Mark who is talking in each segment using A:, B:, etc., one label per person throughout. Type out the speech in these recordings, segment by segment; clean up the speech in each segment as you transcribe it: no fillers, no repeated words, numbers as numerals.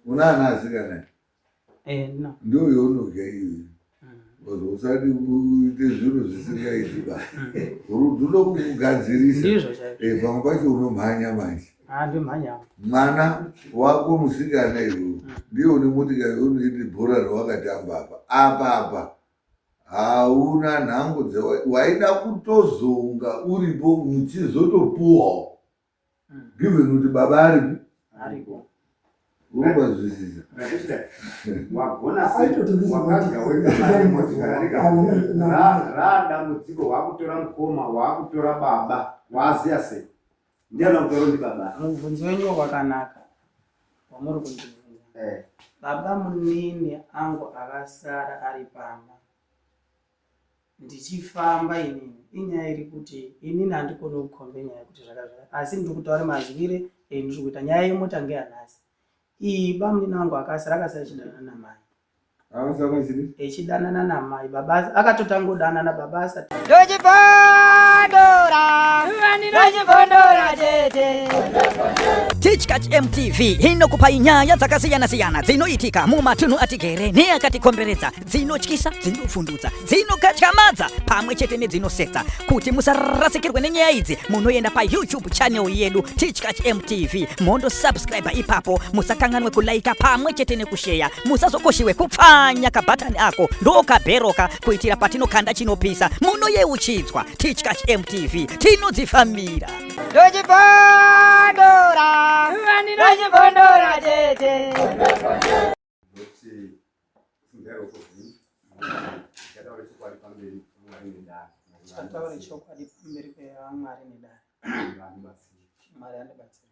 A: Una ana asikana?
B: Eh, no.
A: Ndiyo yaunodya iyoyo. Because usadi kuite zvinhu zvisingaiti ba. Rudo kukugadzirisa.
B: Ndizvo chaizvo.
A: Eh, pamwe pacho unomhanya manje.
B: Ah, ndimhanya.
A: Mwana wako musikana iwewe ndiye une motikari unoite bhora rawakatamba apa. Apa apa hauna nhango dzewa waida kutozonga uripo muchizotopuwawo. Given kuti baba aripo.
B: Ariko.
A: Urikubazwisisa.
C: Wagona sei? Wakadya wega mari motikari Ra dambudziko wakutora mukoma, wakutora baba, waziya sei? Ndiani wakutora ndi baba?
B: Mubvunzo wenyu wakanaka wamuri kundibvunza. Baba munini angu akasara ari pamba ndichifamba inini. Inyaya iri kuti inini handikoni kukombe nyaya yekuti zvakazvaka, asi ndiri kutaura mazwire endiri kuita nyaya yemota ngeyanhasi iyi. Bamunini angu akasara akasara achidanana namai.
A: Akasara chiri?
B: Echidanana namai baba, akatotangodanana baba asati.
D: Ndochibondora, ndochibondora tete.
E: Tichkach MTV inokupai nyaya dzakasiyana-siyana dzinoitika mumatunhu atigere neakatikomberedza, dzinotyisa, dzinofundutsa, dzinokatyamadza pamwe chete nedzinosetsa. Kuti musarasikirwe nenyaya idzi, munoenda paYouTube channel yedu Tichkach MTV, mondosubscribe ipapo. Musakanganwe kulaika pamwe chete nekusheya. Musazokoshiwe kupfanya kabhatani ako ndokabheroka, kuitira patinokanda chinopisa munoyeuchidzwa. Tichkach MTV, tinodzifambira.
D: Ndochibondora, ndochibondora tete.
C: Ndoti fungai ruoko rwenyu. Ndichataura chokwadi pamberi paMwari nedare.
B: Tichataura chokwadi pamberi peVamwari nedare.
C: Vandibatsire.
B: Mwari andibatsire.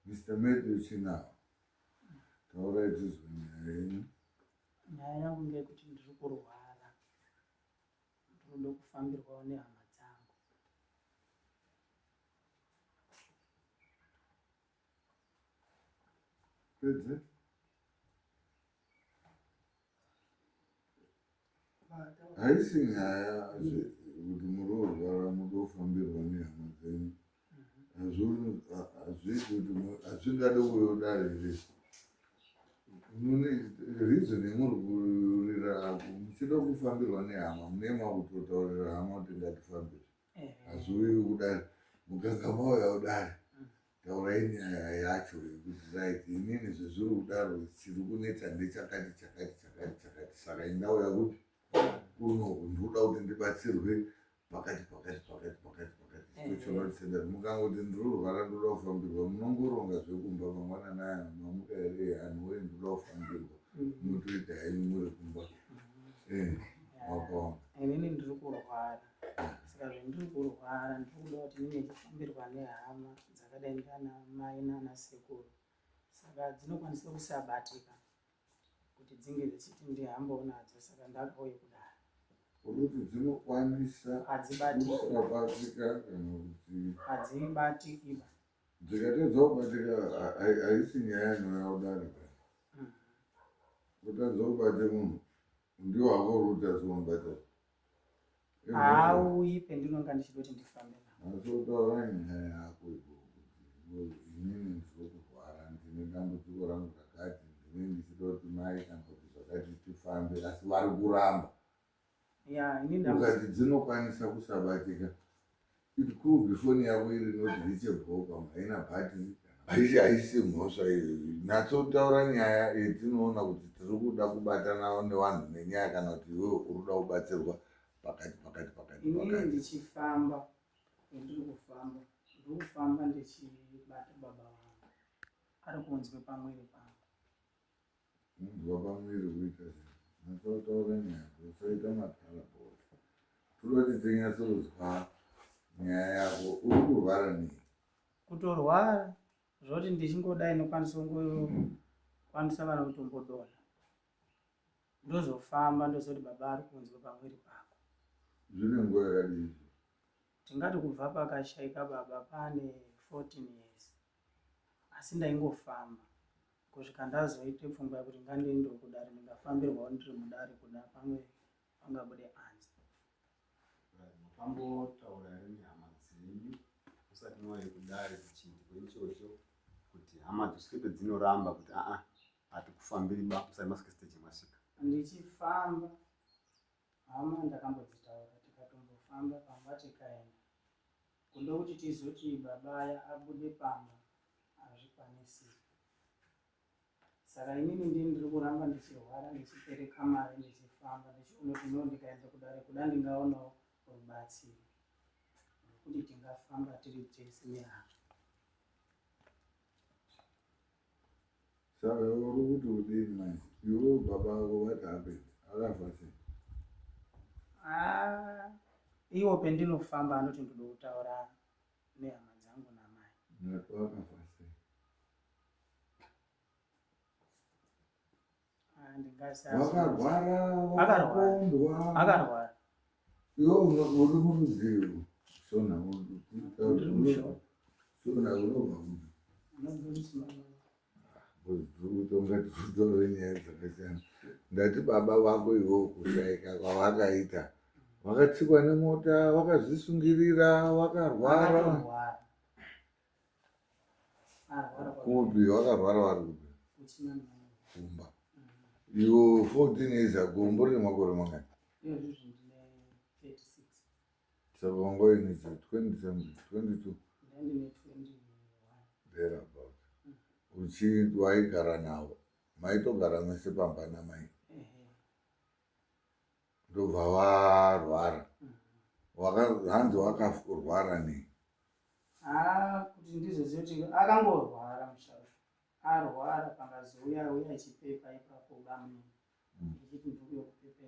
A: Mr. Matthew Chinawa, taurai tizwe nyaya yenyu.
B: Nyaya yangu ngeyekuti ndiri kurwara, ndinoda kufambirwawo nehama dzangu.
A: Pedze. Haisi nyaya kuti muri kurwara muda kufambirwa nehama dzenyu. Hazviiti kuti hazvingade kuyodare here? Mune reason yemuri kurira apo muchida kufambirwa nehama, mune makutotaurira hama kuti ngatifambire. Hazviuyi kudare. Mukanga mauya kudare, taurai nyaya yacho yekuti right, inini zvezviri kudaro, chiri kunetsa ndechakati chakati chakati chakati, saka indauya kuti kunoku ndikuda kuti ndibatsirwe pakati pakati pakati pakati pakati. Tochona mukangoti ndiri kurwara ndoda kufambirwa, munongoronga zvekumba mangwanani aya, mamuka here anhu woye, ndoda kufambirwa, mutoita henyu muri kumba. Wakaona.
B: Inini ndiri kurwara, saka zvendiri kurwara ndiri kuda kuti ndinge ndichifambirwa nehama dzakadai ndiana mai nana sekuru, saka dzinokwanisa kusabatika kuti dzinge dzichiti ndihambewo nadzo, saka ndakauye kudaro.
A: Kuti dzinokwanisa
B: Hadzibatiki.
A: kusabatika kana kuti
B: Hadzibatiki ba.
A: Dzikatadza kubatika, haisi nyaya inouya kudare ka. Kutadza kubate munhu ndiwo wako uri kutadza kumubata.
B: Haauyi pendinonga ndichida kuti ndifambe navo.
A: Asi utaura nyaya yako ikoko kuti inini ndiri kurwara, ndine dambudziko rangu rakati, ndine ndichida kuti mai kana kuti zvakati tifambe, asi vari kuramba.
B: Ya, inini
A: Ukati dzinokwanisa kusabatika, it could be foni yako iri not reachable, pamwe haina bhatiri kana. Haisi haisi mhosva iyo. Nyatsotaura nyaya yetinoona kuti tiri kuda kubatana nevanhu nenyaya kana kuti iwewe uri kuda kubatsirwa pakati pakati pakati
B: Inini
A: pakati.
B: ndichifamba, kwandiri kufamba, ndiri kufamba ndichibata baba vangu. Ari kunzwe pamwiri pangu.
A: Kunzwa pamwiri kuita sei? Nyatsotaura nyaya, usaita matara boss. Toda kuti tinyatsonzwa nyaya yako. Uri kurwara nei?
B: Kutorwara zvoti ndichingodai ndinokwanisa kungokwanisa kana kutombodonha. Ndozofamba ndozoti baba ari kunzwa pamwiri pako.
A: Zvine nguva yakadii?
B: Tingati kubva pakashaika baba pane 14 years. Asi ndaingofamba kusvika ndazoite pfungwa yekuti ngandiendewo kudare ndingafambirwawo ndiri mudare kuda pamwe pangabude anzi.
C: Makambotaura here nehama dzenyu musati mauye kudare kuchiitiko ichocho kuti hama dzisvike pedzinoramba kuti aa hatikufambiri ba musati masvika stage yamasvika?
B: Ndichifamba hama ndakambodzitaura tikatombofamba pamba tikaenda kundokuti tizoti baba aya abude pamba hazvikwanisiki. Saka inini ndini ndiri kuramba ndichirwara ndichipereka mari ndichifamba ndichiona kuti no ndikaenda kudare kuda ndingaonawo rubatsiro rwekuti tingafamba tiri tese nehama.
A: Saka uri kuti udini manje? Iwe baba vako what happened? Akafa sei?
B: Ah, iwo pendinofamba anoti ndoda kutaura nehama dzangu namai.
A: Akafa sei?
B: Ah,
A: Wakarwara, wakapombwa.
B: Akarwara.
A: Iwe uri murudzii? Shona Shona unobva kupi? Kutonga titaure nyaya dzakasiyana. Ndati baba vako iwewe kushaika kwavakaita. Wakatsikwa nemota, wakazvisungirira, wakarwara. Kupi wakarwara vari kupi? Kumba. Iwo 14 years ago umbori nemakore mangani? Saka wanga uine 20 something, 22 thereabout. Uchi waigara navo. Maitogara mese pamba namai. Ndobva warwara. Hanzi wakarwara nei?
B: Ah, kuti ndizoziva kuti akangorwara mushausha. Arwara pangazouya uya achipepa ipapo bamunini. Ndichiti ndikuuya kupepe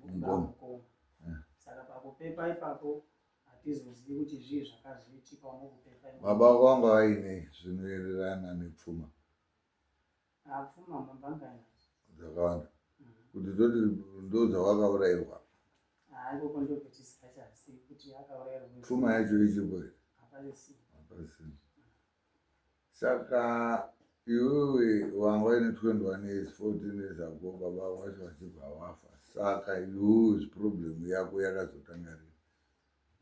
A: Mukoma.
B: Saka pakupepa ipapo hatizozivi kuti zvii zvakazoitika mukupepa ipapo.
A: Baba vako vanga vaine zvinoenderana nepfuma.
B: Pfuma mumba ngainadzo.
A: Dzakawanda. Kuti toti ndo dzawakaurayirwa.
B: Ah, ikoko ndo petisingachazivi kuti akaurayirwa.
A: Pfuma yacho ichipo here?
B: Hapasisina.
A: Hapasisina. Saka iwewe wanga uine 21 years, 14 years ago baba vacho vachibva vafa. Saka iwewe problem yako yakazotanga rini?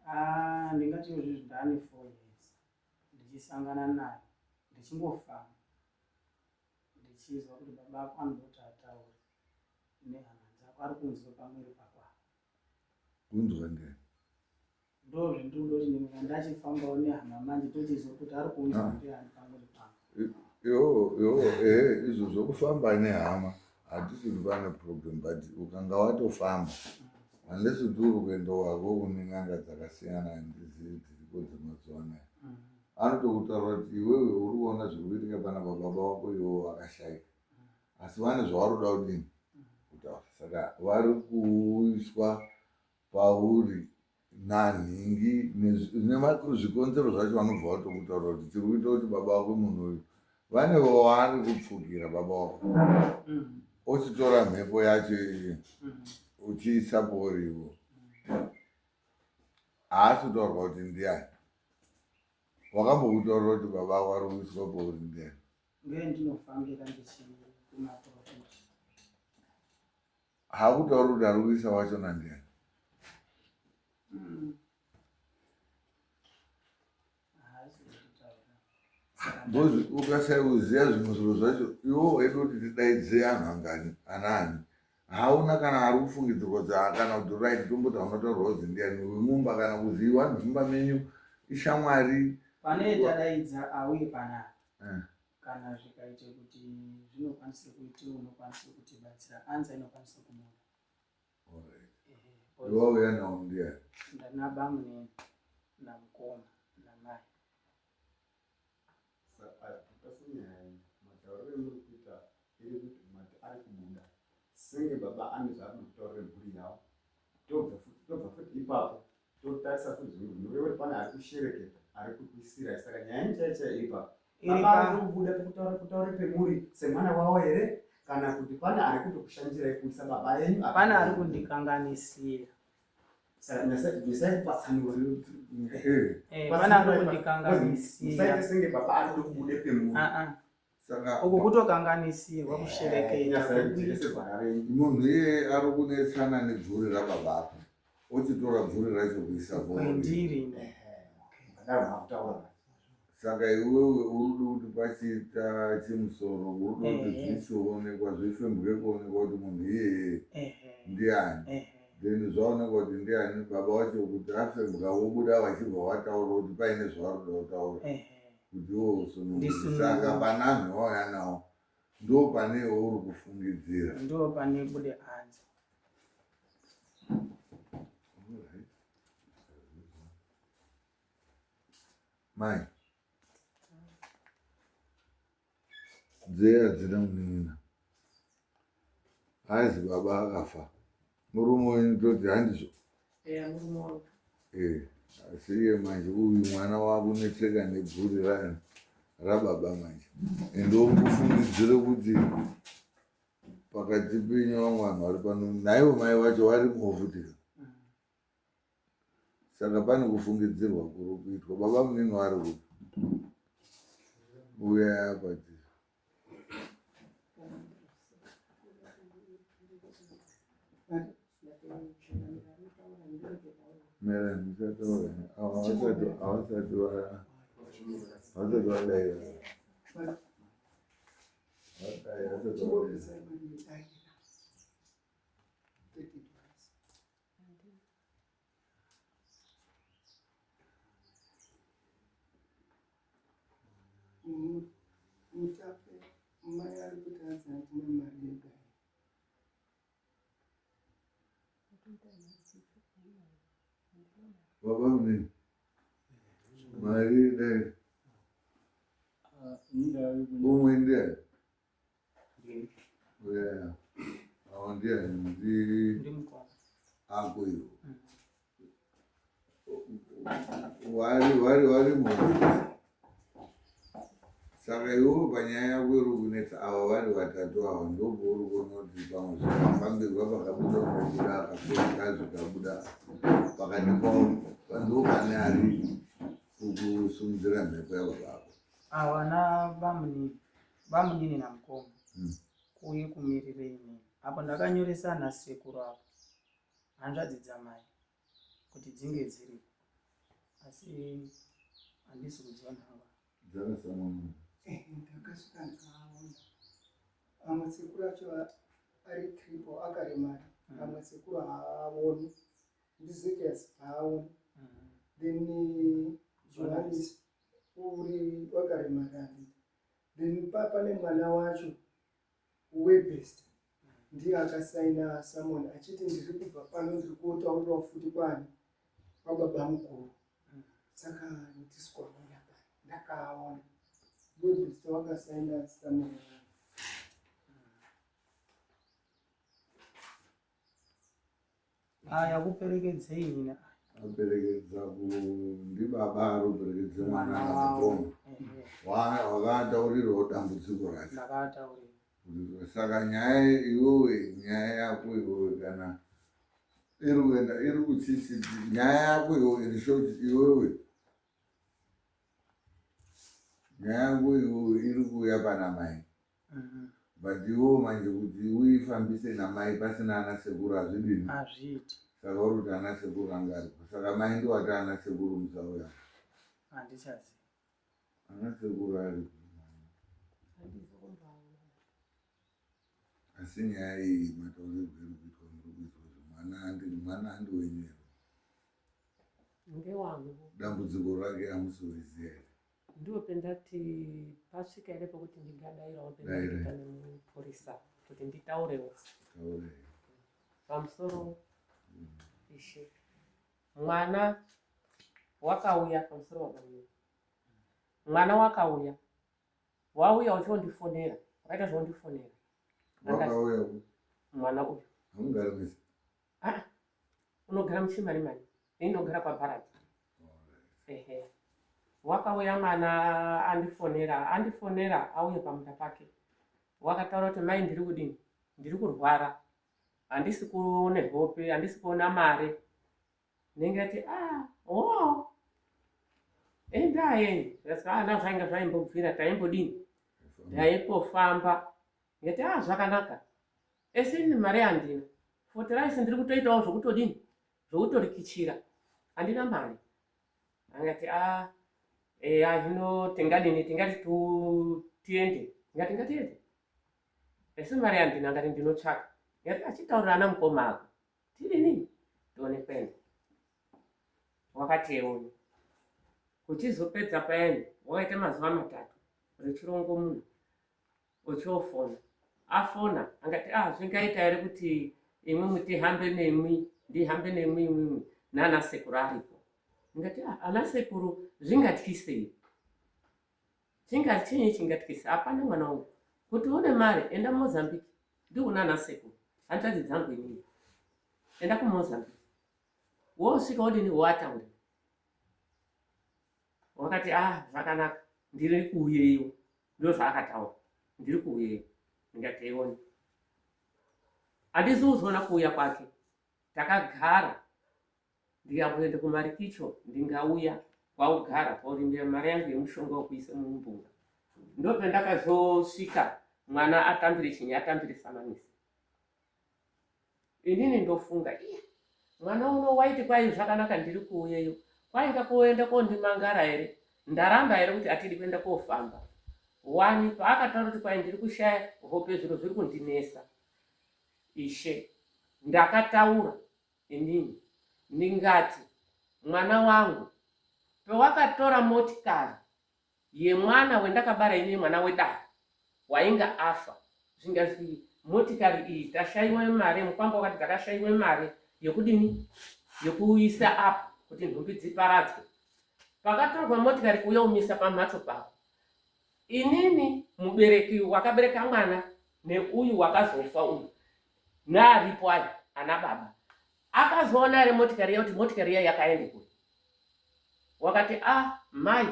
B: Ah, ndingati izvozvi ndane 4 years ndichisangana naye ndichingofamba ndichinzwa kuti baba ako anoda kuti ataure nehama dzako ari kunzwa pamwiri pako apa.
A: Kunzwa ndiani?
B: Ndozvendiri kuda kuti ndinga ndachifambawo nehama manje tochizwa kuti ari kunzwa
A: Ah.
B: ndiani pamwiri pako.
A: Iwo iwo ehe izvo zvokufamba nehama hatisi kuti pane problem but ukanga watofamba unless kuti uri kuenda wako kune n'anga dzakasiyana handizivi dziriko dzemazuva anaya anotokutaura kuti iwewe uri kuona zviri kuitika panapa baba vako iwewe vakashaika asi vane zvavari kuda kudini kutaura saka vari kuiswa pauri nanhingi nezvikonzero zvacho vanobva vatokutaura kuti tiri kuita kuti baba vako munhu uyu vane waari kupfukira baba vako ochitora mhepo yacho iyi uchiisa poriwo haasi kutaurwa kuti ndiani wakambokutaurira kuti baba vako vari kuiswa pauri ndiani?
B: Ngee ndinofambira ndichikumaprofita.
A: Haakutauri kuti ari kuisa wachona ndiani?
B: Haasi kutitaura.
A: Because ukasaiuziva zvimwe zviro zvacho iwo waida kuti tidaidze anhu angani anaani hauna kana ari kufungidzirwa kuti ah, kana kuti right tomboti hauna taurwa kuti ndiani wemumba kana kuziva vanhu mumba menyu ishamwari.
B: Pane tadaidza auye panapa.
A: Eh.
B: Kana zvikaite kuti zvinokwanisa kuite unokwanisa kutibatsira anza inokwanisa kumuda.
A: Alright. Wauya nawo ndiani?
B: Ndana bamunini namukoma namai.
C: Matauriro emuri kuita iri kuti mati ari kubuda senge baba ane zvaari kutaurira mhuri yavo tobva futi ipapo totarisa futi zvimwe zvinoreva kuti pane ari kushereketa ari kukuisirai saka nyaya yenyu chaiyo chaiyo iri papo baba ari kubuda kutaura pemuri semwana wavo here kana kuti pane ari kutokushandirai kuisa baba yenyu
B: pane ari kundikanganisira
C: saka kupatsanura
B: eh, pane ari kundikanganisira
C: musaite senge baba ari kuda kubude pemuri
B: ah, ah.
A: saka
B: uku kutokanganisirwa kushereketa
A: munhu iyeye ari kunetsana nebvuri rababa ako ochitora bvuri racho kuisa
B: kwendiri
A: saka iwewe uri kuda kuti pachiita chimusoro uri kuda kuti zvichionekwa zvifembwe kuonekwa kuti munhu iyeye ndiani then zvaonekwa kuti ndiani baba wacho kuti afembwa wobuda vachibva wataura kuti paine zvavari kuda kutaura kuti iwe usununguke saka pane anhu wauya nawo ndo pane iwe uri kufungidzira
B: ndo pane bude anzi
A: mai nzee hadzina munin'ina haizi baba akafa murume wenyu toti handizvo eh, asi iye manje uyu mwana wakunetseka nebvuri rababa manje ende wokufungidzire kuti pakati penyu vamwe vanhu vari pano naivo mai vacho varimo futi Saka pane kufungidzirwa kuri kuitwa. Baba munini vari kupi? Uya apa. Mera musataura. Havasati havasati vadaira. Vadaira vasati vadaira.
F: Mutape mai ari kuti hanzi handina mari yedare.
A: Baba munini mari yedare umwe ndiani? Yeah. Awo ndiani ndi ako iwo. Wari wari wari mu. Saka iwo panyaya yako iri kunetsa ava vari vatatu ava ndopauri kuona kuti pamwe zvikafambirwa pakabuda unobuda akafika zvikabuda pakati pavo ndopane ari kukusunzira mhepo yababa ako.
B: Awa na bamunini bamunini namukoma kuuye kumirire inini apo ndakanyoresa nasekuru avo hanzvadzi dzamai kuti dzinge dziripo asi handisi kudziona hangu.
A: Dzakasamwa
F: eh, ndakasvika ndikaona amwe sekuru acho ari triple akaremara mm. amwe sekuru haaoni ndizekias haaoni mm. then johannes uri wakaremara handiti then pane mwana wacho webest ndiye akasaina samon achiti ndiri kubva pano ndiri kuotaurirawo futi kwani kwababa mukuru saka ndisi kuaona pa ndakaaona webest wakasaina samon
B: Aya kuperekedzei nina.
A: Aperekedza ndibaba aroperekedze mwana namukoma. Wakataurirwawo dambudziko racho.
B: Ndakataurirwa.
A: Saka nyaya iwewe nyaya yako iwewe kana iri kuenda iri kuchichi nyaya yako iwewe iri short iwewe nyaya yako iwewe iri kuuya pana mai. But iwewe manje kuti uifambise namai pasina ana sekuru hazvidini?
B: Hazviiti.
A: Saka uri kuti ana sekuru anga aripo. Saka mai ndowati ana sekuru musauya.
B: Handichazivi.
A: Ana sekuru aripo. Asi nyaya iyi mataurirwo iri kuitwa muri kuitwa mwana andi mwana andi wenyu here?
G: Ndewangu.
A: Dambudziko rake hamusi kuriziva here?
G: Ndipo pendati pasvika here pekuti ndingadairawo pendaita nemupurisa kuti nditaurewo pamusoro ishe. Mwana wakauya pamusoro baba mwana wakauya wauya uchiondifonera wakaita zvaundifonera
A: wakauya
G: mwana uyu
A: hamugari mese
G: ah, unogara muchimari mari ini ndogara kwabharati ehe wakauya mwana andifonera andifonera auye pamunda pake wakataura kuti mai ndiri kudini ndiri kurwara handisi kuone hope handisi kuona mari ndingati ah oh endai ana zvainga zvaimbobvira taimbodini ndaipofamba ndikati ah zvakanaka esi ini mari handina fotiraisi ndiri kutoitawo zvokutodini zvokutorikichira handina mari angati a ah, eya hino tingadini tingati tiende ndikati ngatiende esi mari handina angati ndinotsvaka ndikati achitaurira ana mukoma ako Tidini tione kwenda wakati eone kuchizopedza payani wakaita mazuva matatu rechirongo munhu uchiofona afona angati ah zvingaita here kuti imwimwi tihambe nemwi ndihambe nemwi imwimwi nana sekuru aripo ndingati ah ana sekuru zvingatyisei Chinga chinyi chingatyisa hapana mwana wangu kuti une mari enda Mozambique ndikuna ana sekuru hanzvadzi dzangu inini enda kuMozambique wosvika wodini wowataurira wakati ah zvakanaka ndiri kuuyeyo ndo zvaakataura ndiri kuuyeyo ndingati ione handisi kuzoona kuuya kwake takagara Ndikakuenda kumarikicho ndingauya kwaugara korimira mari yangu yemushonga wekuisa mumbunga. Ndopendakazosvika mwana atambire chinyi atambire samanisi. Inini ndofunga iya mwana uno waiti kwai zvakanaka ndiri kuuyeyo kwainga kuenda kondimangara here ndaramba here kuti atidi kuenda kofamba wani paakataura kuti kwai ndiri kushaya hope zviro zviri kundinesa ishe ndakataura Inini ndingati mwana wangu pewakatora motikari yemwana wendakabara inini mwana wedare wainga afa zvingazi motikari iyi tashaiwe mare mukwambo wakati takashaiwe mare yekudini yekuisa apo kuti nhumbi dziparadzwe pakatorwa motikari kuuya umisa pamhatso pako inini mubereki wakabereka mwana neuyu wakazofa uyu naaripo ayo ana baba akazoona here motikari iya kuti motikari iya yakaende kuri wakati a ah, mai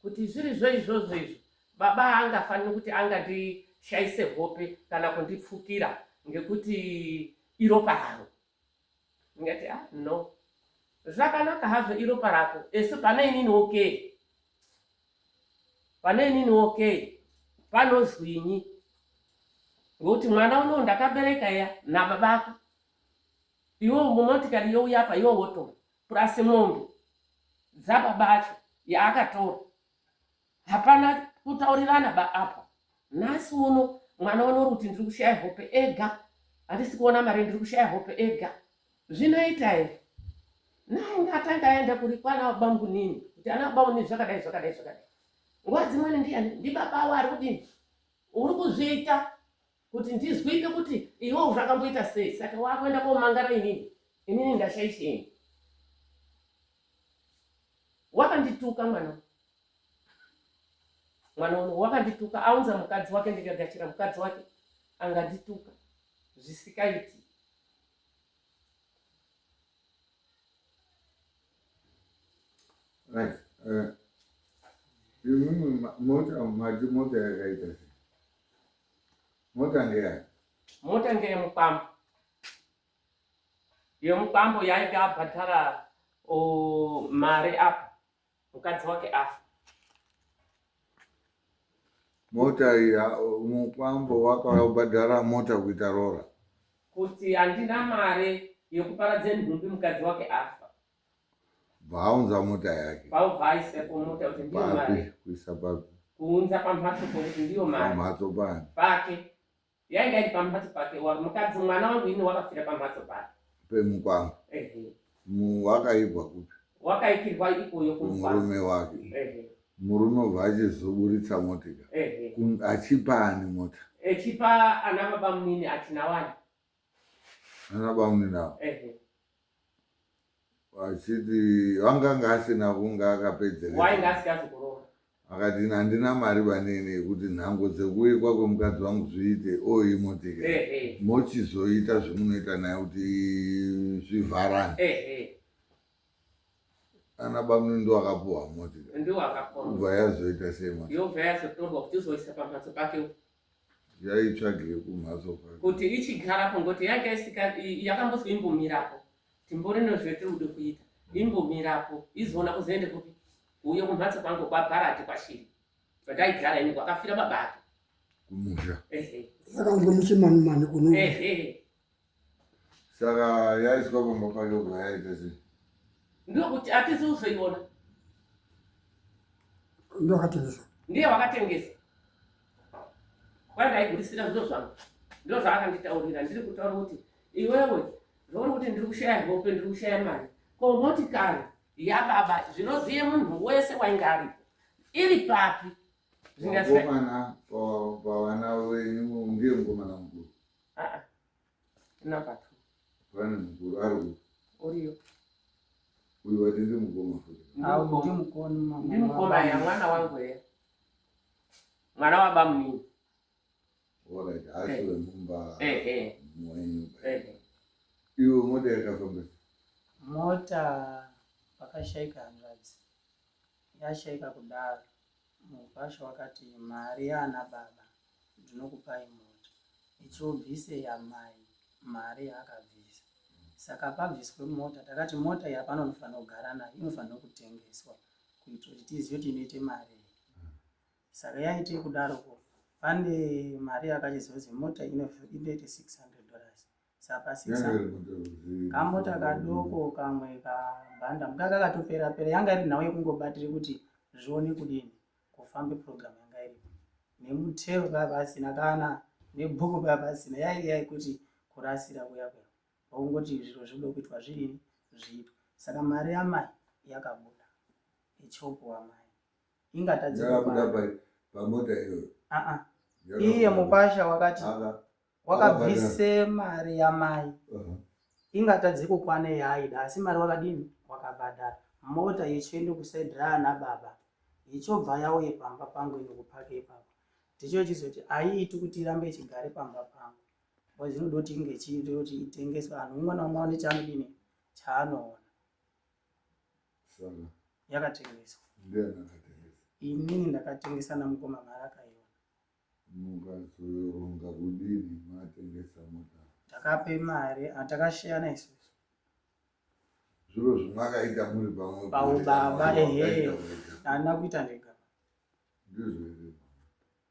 G: kuti zviri zvo izvozvo izvo baba angafaniri kuti angandishaise hope kana kundipfukira ngekuti iropa ravo ndingati a ah, no zvakanaka hazvo iropa rako esi pane inini okay pane inini okay panozwinyi ngokuti mwana unowu ndakabereka iya nababa ako iwe mumotikari youya apa iwe wotora purasi mombe dzababa acho yaakatora hapana kutaurirana ba apa nhasi uno mwana uno uri kuti ndiri kushaya hope ega handisi kuona mari ndiri kushaya hope ega zvinoita here nainge atanga aenda kuri kwana bamunini kuti ana bamunini zvakadai zvakadai zvakadai nguva dzimweni ndiyani ndibaba avo ari kudini uri kuzviita kuti ndizwike kuti iwe zvakamboita sei saka wakuenda komangara inini inini ndashaishei wakandituka mwana mwana uno wakandituka aunza mukadzi wake ndikagachira mukadzi wake angandituka zvisikaiti
A: Right. Imwimwi mota mati mota yakaita sei? Mota ngeyani?
G: Mota ngeyemukwambo. Yemukwambo yainge abhadhara mari apa mukadzi wake afa.
A: Mota iya mukwambo wakauya kubhadhara mota kuita roora.
G: Kuti handina mari yekuparadze nhumbi mukadzi wake afa.
A: Bvaunza mota yake.
G: Paubva aisepo mota kuti ndiyo mari.
A: Kuisa papi?
G: Kuunza pamhatso pokuti ndiyo mari.
A: Pamhatso pani?
G: Pake. Yainga iri pamhatso pake. Mukadzi mwana wangu ini wakafira pamhatso pake.
A: Pemukwambo.
G: Ehe.
A: Wakaigwa kupi?
G: Wakaikirwa ikoyo
A: kumurume wake.
G: Ehe.
A: Murume obva achizoburitsa motika. Achipa ani mota?
G: Echipa ana baba munini achina wani.
A: Ana baba munini avo. Achiti wanganga asina kunge akapedzerera.
G: Wainge asikazi kuroora.
A: Akati ini handina mari banini yekuti nhango dzekuikwa kwemukadzi wangu zviite oyi motika. Mochizoita zvemunoita naye kuti zvivharane. Ana bamunini ndiwo akapuwa motika.
G: Ndiwo akapuwa.
A: Ubva yazoita sei mota?
G: Yobva yazotorwa kuti izoisa pamhatso pake.
A: Yaitsvagei kumhatso kwake?
G: Kuti ichigarapo ngokuti yanga isika yakambozwi imbomirapo. Timbori nezvetiri kuda kuita. Imbomirapo izoona kuzoende kupi? Kuuye kumhatso kwangu kwaBharati kwaShiri. Kwandaigara ini kwakafira baba ake.
A: Kumusha.
G: Ehe.
H: Yakanzwa muchimanimani kuno.
G: Ehe.
A: Saka yaiswa pamba pake ubva yaita sei?
G: Ndokuti atizi kuzoiona.
H: Ndiye wakatengesa.
G: Ndiye wakatengesa. Kwai ndaigurisira zviro zvangu. Ndizvo zvaakanditaurira. Ndiri kutaura kuti iwewe zvauri kuti ndiri kushaya hope, ndiri kushaya mari. Ko motikari yababa zvinoziye munhu wese wainge aripo. Iri papi?
A: Mukomana pavana venyu ndiye mukomana mukuru.
G: Ah, ah. Number 2.
A: Pane mukuru ari kupi?
G: Uriyo.
A: Uyu wati ndi mukoma futi.
B: Au ndi mukoma.
G: Ndi mukoma ya mwana wangu ya. Mwana wa bamunini.
A: Alright, asi eh. wemumba.
G: Eh eh.
A: Mwenyu.
G: Eh. eh.
A: Iwe mota yakafamba.
B: Mota pakashaika hanzvadzi. Yashaika kudaro. Mukwasha wakati mari yaana baba ndinokupai mota ichobvise yamai mari yaakabvisa saka pabviswe mota takati mota iyi hapana unofanira kugara nayo inofanira kutengeswa kuitira kuti tizive kuti inoite marii saka yaite kudaroko pane mari yakachizonzi mota inoite 600 dollars saka kamota kadoko kamwe kabhanda muka kakatopera pera yanga iri nhau yekungobatire kuti zvione kudini kufambe program yanga iripo nemutero paya pasina kana nebhuku paya pasina yaive yaikuti kurasira kuya kuya kwakungoti zviro zvinoda kuitwa zvidini zviitwe saka mari yamai yakabuda ichopuwa mai ingatadze
A: pamota iyoyo
B: aa iye mukwasha wakati wakabvise mari yamai ingatadze kukwana yaaida asi mari wakadini wakabhadhara mota yechiende kusaidi raana baba ichobva yauye pamba pangu ino kupake ipapo tichochizoti aiiti kuti irambe ichigare pamba pangu because inoda kuti inge ichiita kuti itengeswe anhu umwe naumwe ane chaanodini chaanoona yakatengeswa inini ndakatengesa namukoma mari akaiona
A: Mukazoronga kudini matengesa mota?
B: Takape mari atakashiyana isusu.
A: Zviro zvamakaita muri pamwe.
B: Paubaba ehe. Handina kuita ndega.
A: Ndizvo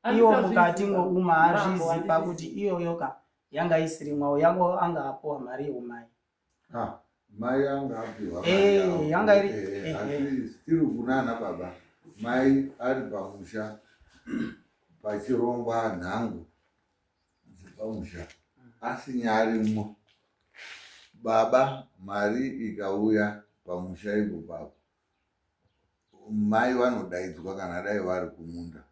A: here?
B: Iwo mukati mweuma azvizi pakuti iyoyo ka yanga isiri mwawo yango anga apuwa mari yeumai.
A: Ah, mai anga apiwa
B: eh, yanga iri
A: eh, eh, asi still kunana baba mai ari pamusha pachirongwa nhango dzepamusha asinyarimo baba mari ikauya pamusha ipo papo mai vanodaidzwa kana dai vari kumunda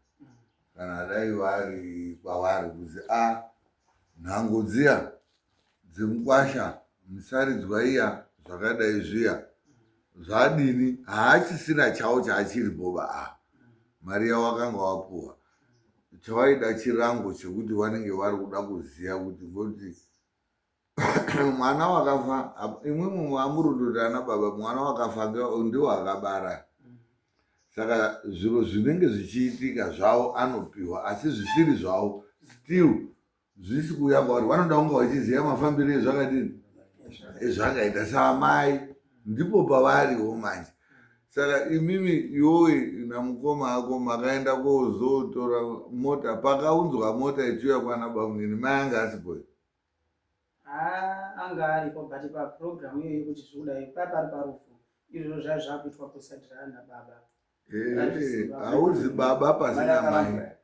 A: kana dai vari kwavari kuzi a ah, nhango dziya dzemukwasha misaridzwa iya zvakadai zviya zvadini haachisina chawo chaachiripo ba a mari yawakanga wapuwa chawaida chirango chekuti vanenge vari kuda kuziva kuti ngoti mwana wakafa imwimwi mwamurundoti ana baba mwana wakafa ndiwo akabara saka zviro zvinenge zvichiitika zvavo anopiwa asi zvisiri zvavo still zvisi kuuya kwavari vanoda kunge vachiziva mafambiro ezvakadini ezvakaita saamai ndipo pavariwo manje saka imimi iwowe namukoma ako makaenda kozotora mota pakaunzwa mota ichiuya kwana bamunini mai anga asipo
B: Haa anga aripo but paprogram iyoyo yekuti zvikudai paya pari parufu izvozvo zvaiva zvakuitwa kuside raana baba.
A: Eh, hauzi baba pasina mai.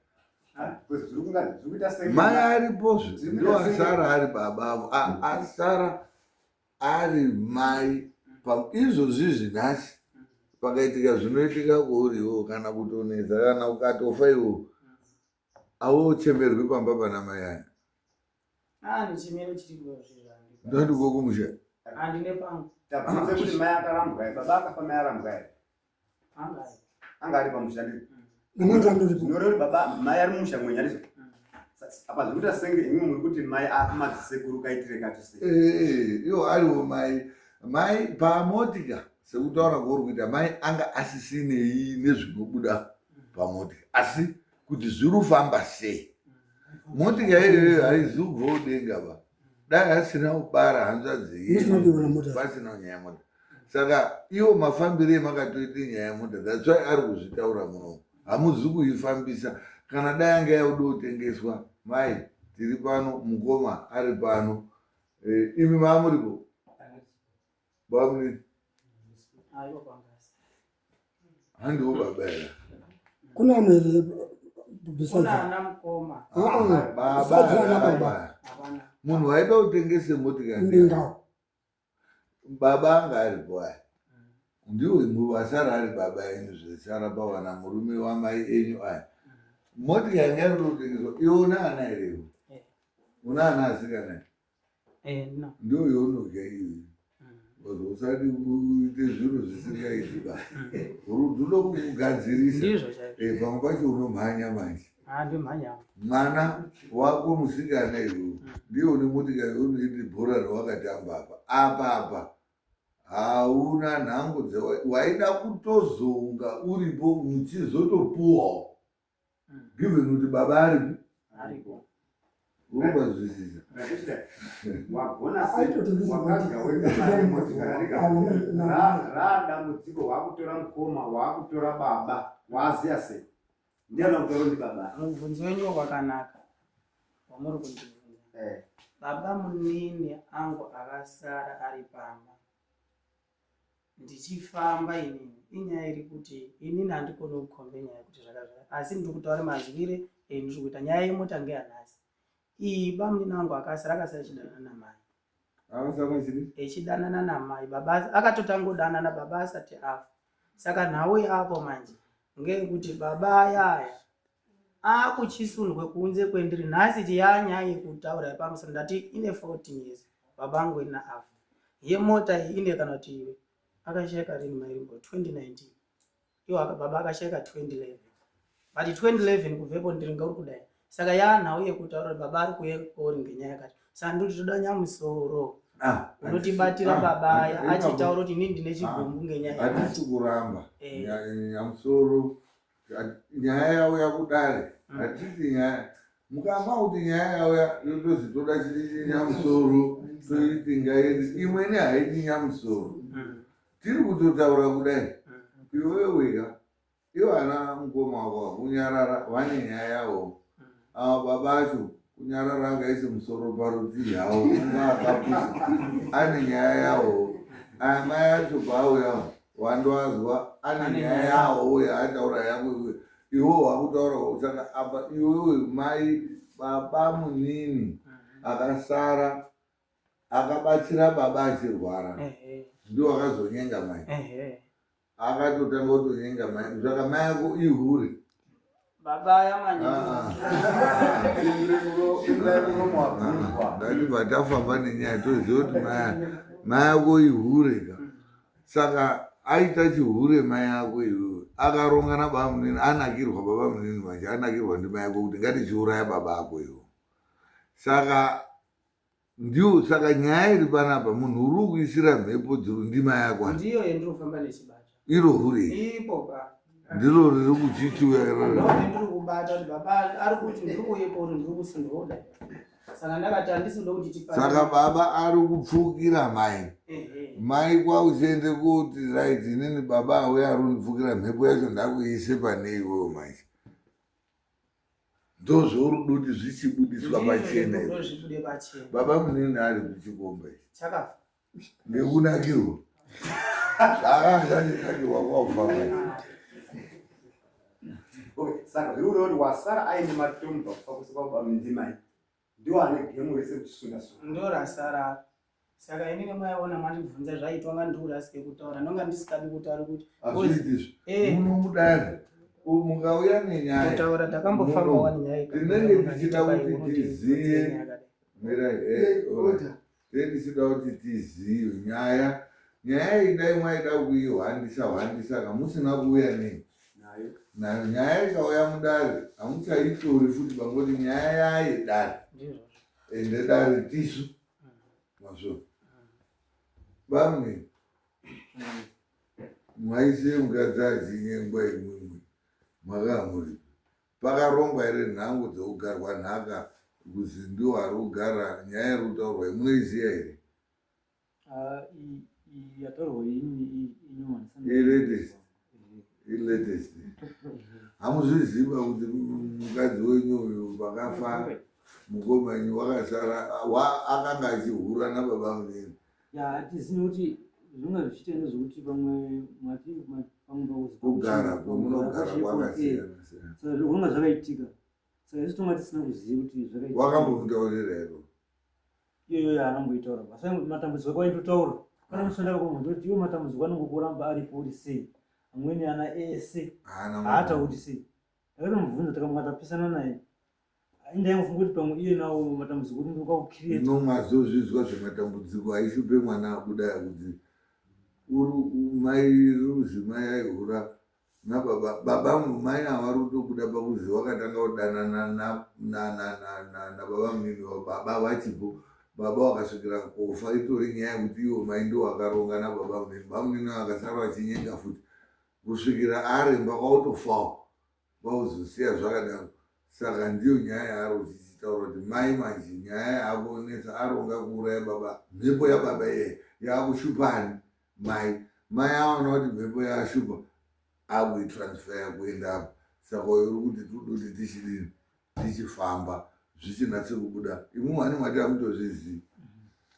A: Mai aripozve ndo asara ari baba avo asara ari mai izvozvizvi nhasi. Pakaitika zvinoitika kwauri iwewe kana kutonetsa kana ukatofa iwewe auchemerwi pamba pana mai aya.
B: Ah, nechimero chiripo zvezvandi.
A: Ndati kokumusha.
B: Handine pangu.
C: Tabvunze kuti mai akarambwa here, baba akafa mai arambwa here?
B: Anga ari.
C: Anga ari pamusha ndizvo.
H: Namanje andoripo.
C: Zvinoreva kuti baba mai ari mumusha mwenyu handizvo? Apa zviri kuita senge imwi muri kuti mai akumadzisekuru kaitire kacho sei?
A: Eh, iwo ariwo mai mai pamotika sekutaura kwauri kuita mai anga asisinei nezvinobuda pamotika asi kuti zviri kufamba sei motika iyoyo haizi kubva kudenga ba dai asina kubara hanzvadzi
H: Musina kuiona mota.
A: pasina nyaya yemota saka iwo mafambiro emakatoita nyaya yemota that's why ari kuzvitaura munomu hamuzi kuifambisa kana dai anga yakuda kutengeswa mai tiri pano mukoma ari pano eh, imi maamuripo bamunini
B: Aiwa kwangasi.
A: handiwo baba here
H: Kuna amwe here besides?
B: Kuna ana mukoma.
H: Ah, ah.
A: baba
H: Besides ana baba.
A: baba
B: Hapana.
A: munhu waida kutengese motikari ndiani?
H: Ndingawo.
A: Baba anga aripo aya ndiwo vasara ari baba enyu zvesara pawana murume wamai enyu aya motika yanga iri kutengeswa iwe una ana here iwe
B: Eh.
A: una ana asikana
B: Eh, no.
A: ndiwo yaunodya iwe usadi kuite zviro zvisingaiti ba rudo kukugadzirisa
B: Ndizvo chaizvo.
A: Eh, pamwe pacho unomhanya manje
B: Ah, ndimhanya.
A: mwana wako musikana iwewe ndiye une motikari unoite bhora rawakatamba apa apa apa hauna nhango dzewa waida kutozonga uripo muchizotopuwawo given kuti baba aripo
B: Aripo.
A: urikuvazwisisa
C: Wagona sei?
H: Aitotengesa
C: Wakadya
H: motikari.
C: wega mari motikari
H: Ah, na-
C: Raadambudziko wakutora mukoma wakutora baba waaziya sei? Ndiani wakutora ndi baba?
B: Mubvunzo wenyu wakanaka. Wamuri kundibvunza.
C: Eh.
B: Baba munini angu akasara ari pamba. Ndichifamba inini inyaya iri kuti inini handikoni kukombe nyaya yekuti zvakazvaka asi ndiri kutaura mazwire endiri kuita nyaya yemota ngeyanhasi iyi bamunini angu akasara akasara achidanana namai
A: akasara chiri
B: echidanana namai baba akatotangodanana baba asati afa saka nhau yapo manje ngeyekuti baba ayaya akuchisundwe kunze kwendiri nhasi chiyanyaya yekutaura yepamusoro ndati ine 14 years baba angu ina afa yemota iyi ine kana kuti iwe akashaika rini mairimbo 2019 iwo baba akashaika 2011 but 2011 kubvepo ndiri ngauri kudai saka yanhau yekutaura kuti baba ari kuuya kwauri ngenyaya yakati saka ndoti toda nyamusoro
A: Ah,
B: unotibatira
A: ah,
B: baba aya
A: ah,
B: achitaura kuti inini ndine chigumbu ngenyaya yakati
A: hatisi kuramba
B: Eh.
A: Nyamusoro nyaya yauya kudare hatisi nyaya mukama kuti nyaya yauya yotozi toda chii nyamusoro toiti ngaendi imweni haidi nyamusoro tiri kutotaura kudai iwewe wega ivo ana mukoma wako kunyarara vane nyaya yavo ava baba acho kunyarara akaise musoro parutii hawo unga akapusa ane nyaya yawo aya mai acho paauyawo wandoazwa ane nyaya yawo yaataura yako iwe iwe wakutaura saka apa iwewe mai baba munini akasara akabatsira baba achirwara
B: Ehe,
A: ndiwo akazonyenga mai
B: ehe.
A: akatotanga kutonyenga mai saka mai ako ihure
B: baba aya manje
A: Ah, ah. Ndati tafamba nenyaya toziva kuti mai ako ihure ka saka aita chihure mai ako iwewe akaronga nababa munini anakirwa baba munini manje anakirwa ndimai ako kuti ngatichiuraya baba ako iwo saka ndiwo saka nyaya iri panapa munhu uri kuisira mhepo dziri ndima yako
B: ndiyo yendiri nechibata
A: iro hure iri
B: ipo pa
A: ndiro riri kuchichiuya
B: ndiri kubata kuti baba ari kuti ndiri kuipo kuti ndiri kusundwa kudai saka ndakati handisi kuti tipa
A: saka baba ari kupfukira mai
B: Ehe.
A: mai kwauchiende kuti right inini baba auya ari kundipfukira mhepo yacho ndakuiise pane iwewo manje ndozvauri kuda kuti zvichibudiswa
B: Ndizvo
A: pachena
B: ndiri kuda
A: izvi.
B: zvibude pachena
A: baba munini ari kuchikomba ichi
B: chakafa
A: ngekunakirwa zvakazvachinakirwa kwaufamba
C: Okay, saka zviri kureva kuti wasara aine matombo pakufa kwese kwababa ndimai ndiwo ane gemu rese kuchisunda sunda
B: ndo rasara. Saka inini maiona mandibvunza zvaitwa nga ndiurasike kutaura ndonga ndisikadi kutaura kuti
A: Hazviiti izvi.
B: Eh.
A: Muno mudare mukauya nenyaya
B: kutaura takambofamba
A: muno
B: wani nyaya
A: tinenge tichida kuti tiziye mirai eh, alright. Tinenge tichida kuti tizive nyaya nyaya iyi dai mwaida kuihwandisa hwandisa ka musina kuuya nei nayo nyaya ikauya mudare hamuchaitori futi pangoti nyaya yaye dare ende dare tisu Mazvo. Bamwe. Mwaise mukadzi achinyengwa imwimwi. Makamuri. Pakarongwa here nhango dzekugarwa nhaka kuzi ndiwo ari kugara nyaya iri kutaurwa iyi munoiziva here?
I: Ah, yataurwa iyi inyowani.
A: Ilatest. Ilatest. Hamuzviziva kuti mukadzi wenyu uyu pakafa mukoma wenyu wakasara akanga achihura nababa munini.
I: Ya hatizivi kuti zvinonga zvichiita nezvekuti pamwe mati pamwe pakuzi
A: kugara kwamunogara kwakasiyana siyana.
I: Saka zvinonga zvakaitika. Saka isu tonga tisina kuziva kuti zvakaitika.
A: Wakambomutaurira here?
I: Iyoyo yaanongoitaura basa matambudziko ako aitotaura kana musi wandakakumva ndoti iwo matambudziko anongokuramba aripo uri sei amweni ana ese haatauri sei ndakatomubvunza takamuka tapisana naye indaingofunga kuti pamwe iye nawo matambudziko kuti ndokakukiriyeta
A: ino mwazozvizwa zvematambudziko aishupe mwana abuda kuti uri mai ruzi mai aihura nababa baba mai ava vari kutobuda pakuzi wakatanga kudanana nababa munini wavo baba vachipo baba wakasvikira kofa itori nyaya yekuti iwo mai ndo wakaronga nababa munini baba munini vakasara vachinyenga futi kusvikira aremba kwautofawo kwauzosiya zvakadaro saka ndiyo nyaya yaari kuchichitaura kuti mai manje nyaya yaakuonesa aronga kuuraya baba mhepo yababa iye yaakushupani mai mai aona kuti mhepo yashupa akuitransfer kuenda apo saka uyo uri kuti tiri kuti tichidini tichifamba zvichinatse kubuda imwe wani mwati amutozvizivi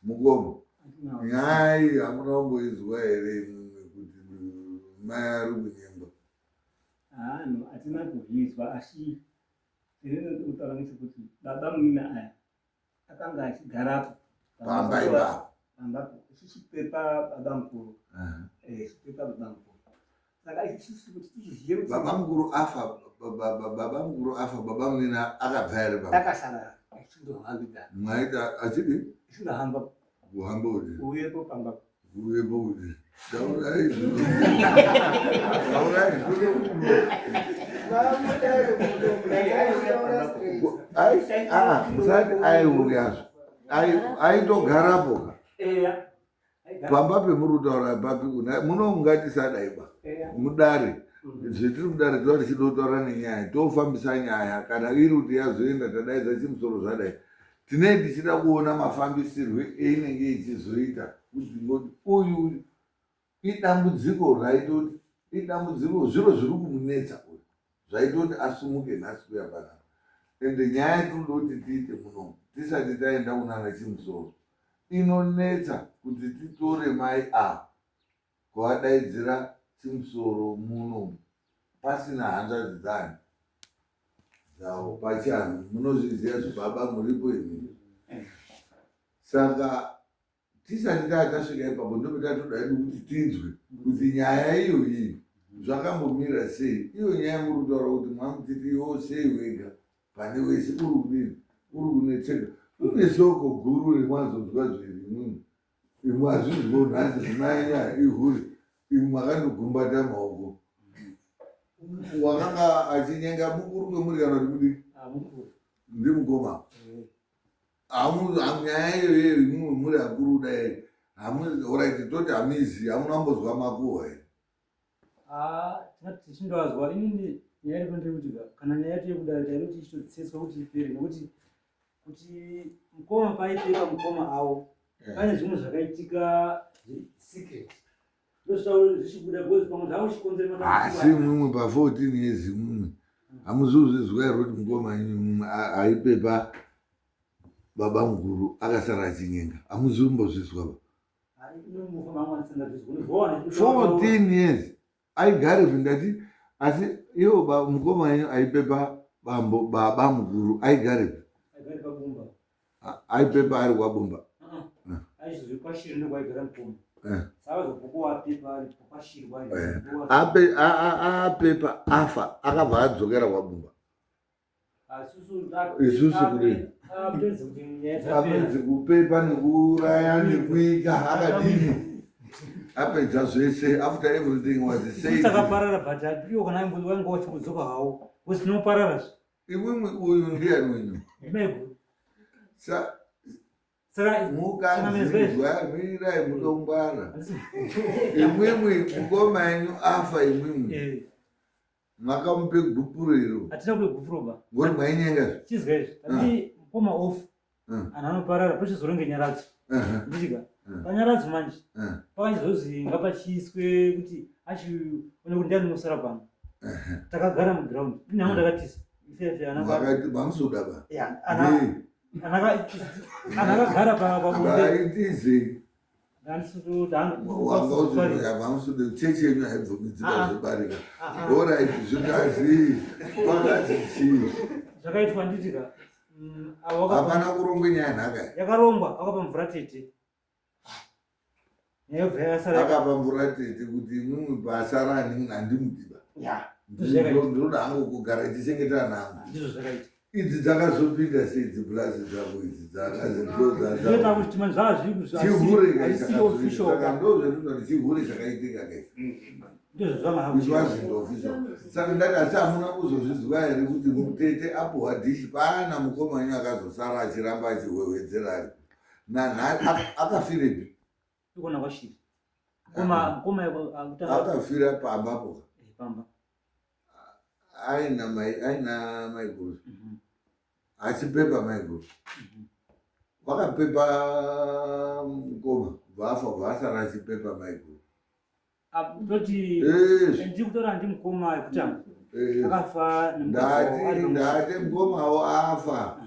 A: mukoma nyaya iyi hamuna kumboinzwa here imwimwe kuti mai ari kunyengwa
J: haano hatina kuzvinzwa asi chendinoda kutaura ngechekuti baba munina aya akanga achigarapo
A: pamba ipapo
J: pambapo ichichipepa baba mukuru eh, chipepa baba mukuru saka isusu kuti tichizive kuti
A: baba mukuru afa baba mukuru afa baba munina akabva here baba
J: akasara achindohambidza
A: mwaita achidi
J: achindohamba
A: kuhamba kuti
J: uyepo pamba
A: uyepo kuti taurai zvino taurai zvino musati aiuyazvo aitogarapo ka pamba pemuri kutaura papi muno mungatisadaiba mudare zvetiri mudare tova tichidotaura nenyaya tofambisa nyaya kana iri kuti yazoenda tadaidza chimusoro zvadai tinee tichida kuona mafambisirwe einenge ichizoita kuti ngoti uyu idambudziko raitoti idambudziko zviro zviri kumunetsa uyu zvaitoti asumuke nhasi kuya panapa ende nyaya yatinoda kuti tiite munomu tisati taenda kunana chimusoro inonetsa kuti titore mai ava kuvadaidzira chimusoro muno pasina hanzvadzi dzani dzavo pachianhu munozviziva zvibaba muripo imi saka tisati taa tasvika ipapo ndopatatoda hedu kuti tinzwe kuti nyaya iyoyi zvakambomira sei iyo nyaya muri kutaura kuti mwamutiti iwo sei wega pane wese uri kudini uri kunetseka une soko guru remwazonzwa zviri imwimwi imwe hazvizwo nhasi zvinainya ihure imwe makandogumbata maoko wakanga achinyenga mukuru kwemuri kana kuti mudiki
I: ah,
A: ndimukoma nyaya iyoyo imwe muri akuru kudai orit toti hamuizivi hamuna kumbozwa makuhwa here
I: ah, tingati tichindoazwa inini nyaya iripo ndeyekuti kana nyaya yacho yekudare taida kuti ichitotsetswa kuti ipere nekuti kuti mukoma paipepa mukoma avo eh. pane zvimwe zvakaitika secret ndozvichibuda because pamwe zvakuchikonzera
A: asi imwimwe pa 14 years imwimwe hamuzozvizwa here kuti mukoma imwimwe aipepa baba mukuru akasara achinyenga hamuzimbozvizwa ba 14 years aigarepi ndati asi iwo mukoma wenyu aipepa bambo baba mukuru aigarepi aipepa ari kwabumba.
I: Aizozve kwashiri ndokwaigara mukoma.
A: Eh.
I: Saka zobhuku wapepa ari kwashiri kwayo.
A: Eh. Ape apepa afa akabva adzokera kwabumba. Isusu kudii?
I: Apedze kuti nyaya dzapera.
A: Apedze kupepa nekuuraya nekuika akadini? Apedza zvese after everything was said.
I: Takaparara but iwo kana wainge wachikudzoka hawo. Because tinoparara zve.
A: Imwimwi uyu ndiani wenyu?
I: Ndimaigu.
A: Sa
I: Saka
A: mukanzwa mirai mudongwara. Imwimwi mukoma yenyu afa imwimwi.
I: Eh.
A: Makamupe gupuro iro.
I: Hatina kupe gupuro ba.
A: Ngori mainyenga zve.
I: Chizwa izvi. Tati mukoma off. Anhu anoparara pochizoronge nyaradzo. Ndichika. Panyaradzo manje. Pakachizozi ngapachiiswe kuti achione kuti ndiani unosara pano. Takagara muground. Ini hangu ndakatisa. Ifefe ana.
A: Vakati mamusoda ba.
I: Yeah, ana ana akagara pabonde.
A: Vaitizei?
I: Ndandisutu
A: Vamusude chechi yenyu haibvumidzika
I: Ah.
A: zvebarika.
I: Ah, ah.
A: Orit zvingazi kwakazi chii?
I: Zvakaitwa nditika. Avo vakapa-
A: Hapana kurongwa nyaya nhaka.
I: Yakarongwa akapa mvura tete. Yobva yasara.
A: Akapa mvura tete kuti imwimwi basa rani handimudiba.
I: Ya. Ndozvakaita.
A: Ndinoda hangu kugara tichengeta nangu.
I: Ndizvo zvakaita.
A: Idzi dzakazopinda sei dzipurasi dzako idzi
I: Zvinoita kuti manje zvazviri
A: chihure
I: hazvisiri official.
A: saka ndozvendinoti chihure chakaitika kaisa
I: Ndizvo zvanga
A: It wasn't official. Saka ndati asi hamuna kuzozvizwa here kuti mutete apuhwa dhishi paana mukoma wenyu akazosara achiramba achihwehwedzera ari nanhasi akafirepi
I: Ikona kwashiri. Mukoma mukoma akutanga
A: akafira pambapo
I: pamba.
A: aina mai aina maiguru achipepa maiguru vakapepa mukoma bvafa bvaasara achipepa maiguru
I: Toti
A: Eh.
I: ndiri kutaura ndi mukoma ekutanga.
A: Eh.
I: Akafa nemukadzi wavo ari
A: ndati
I: pamusha.
A: ndati mukomawo afa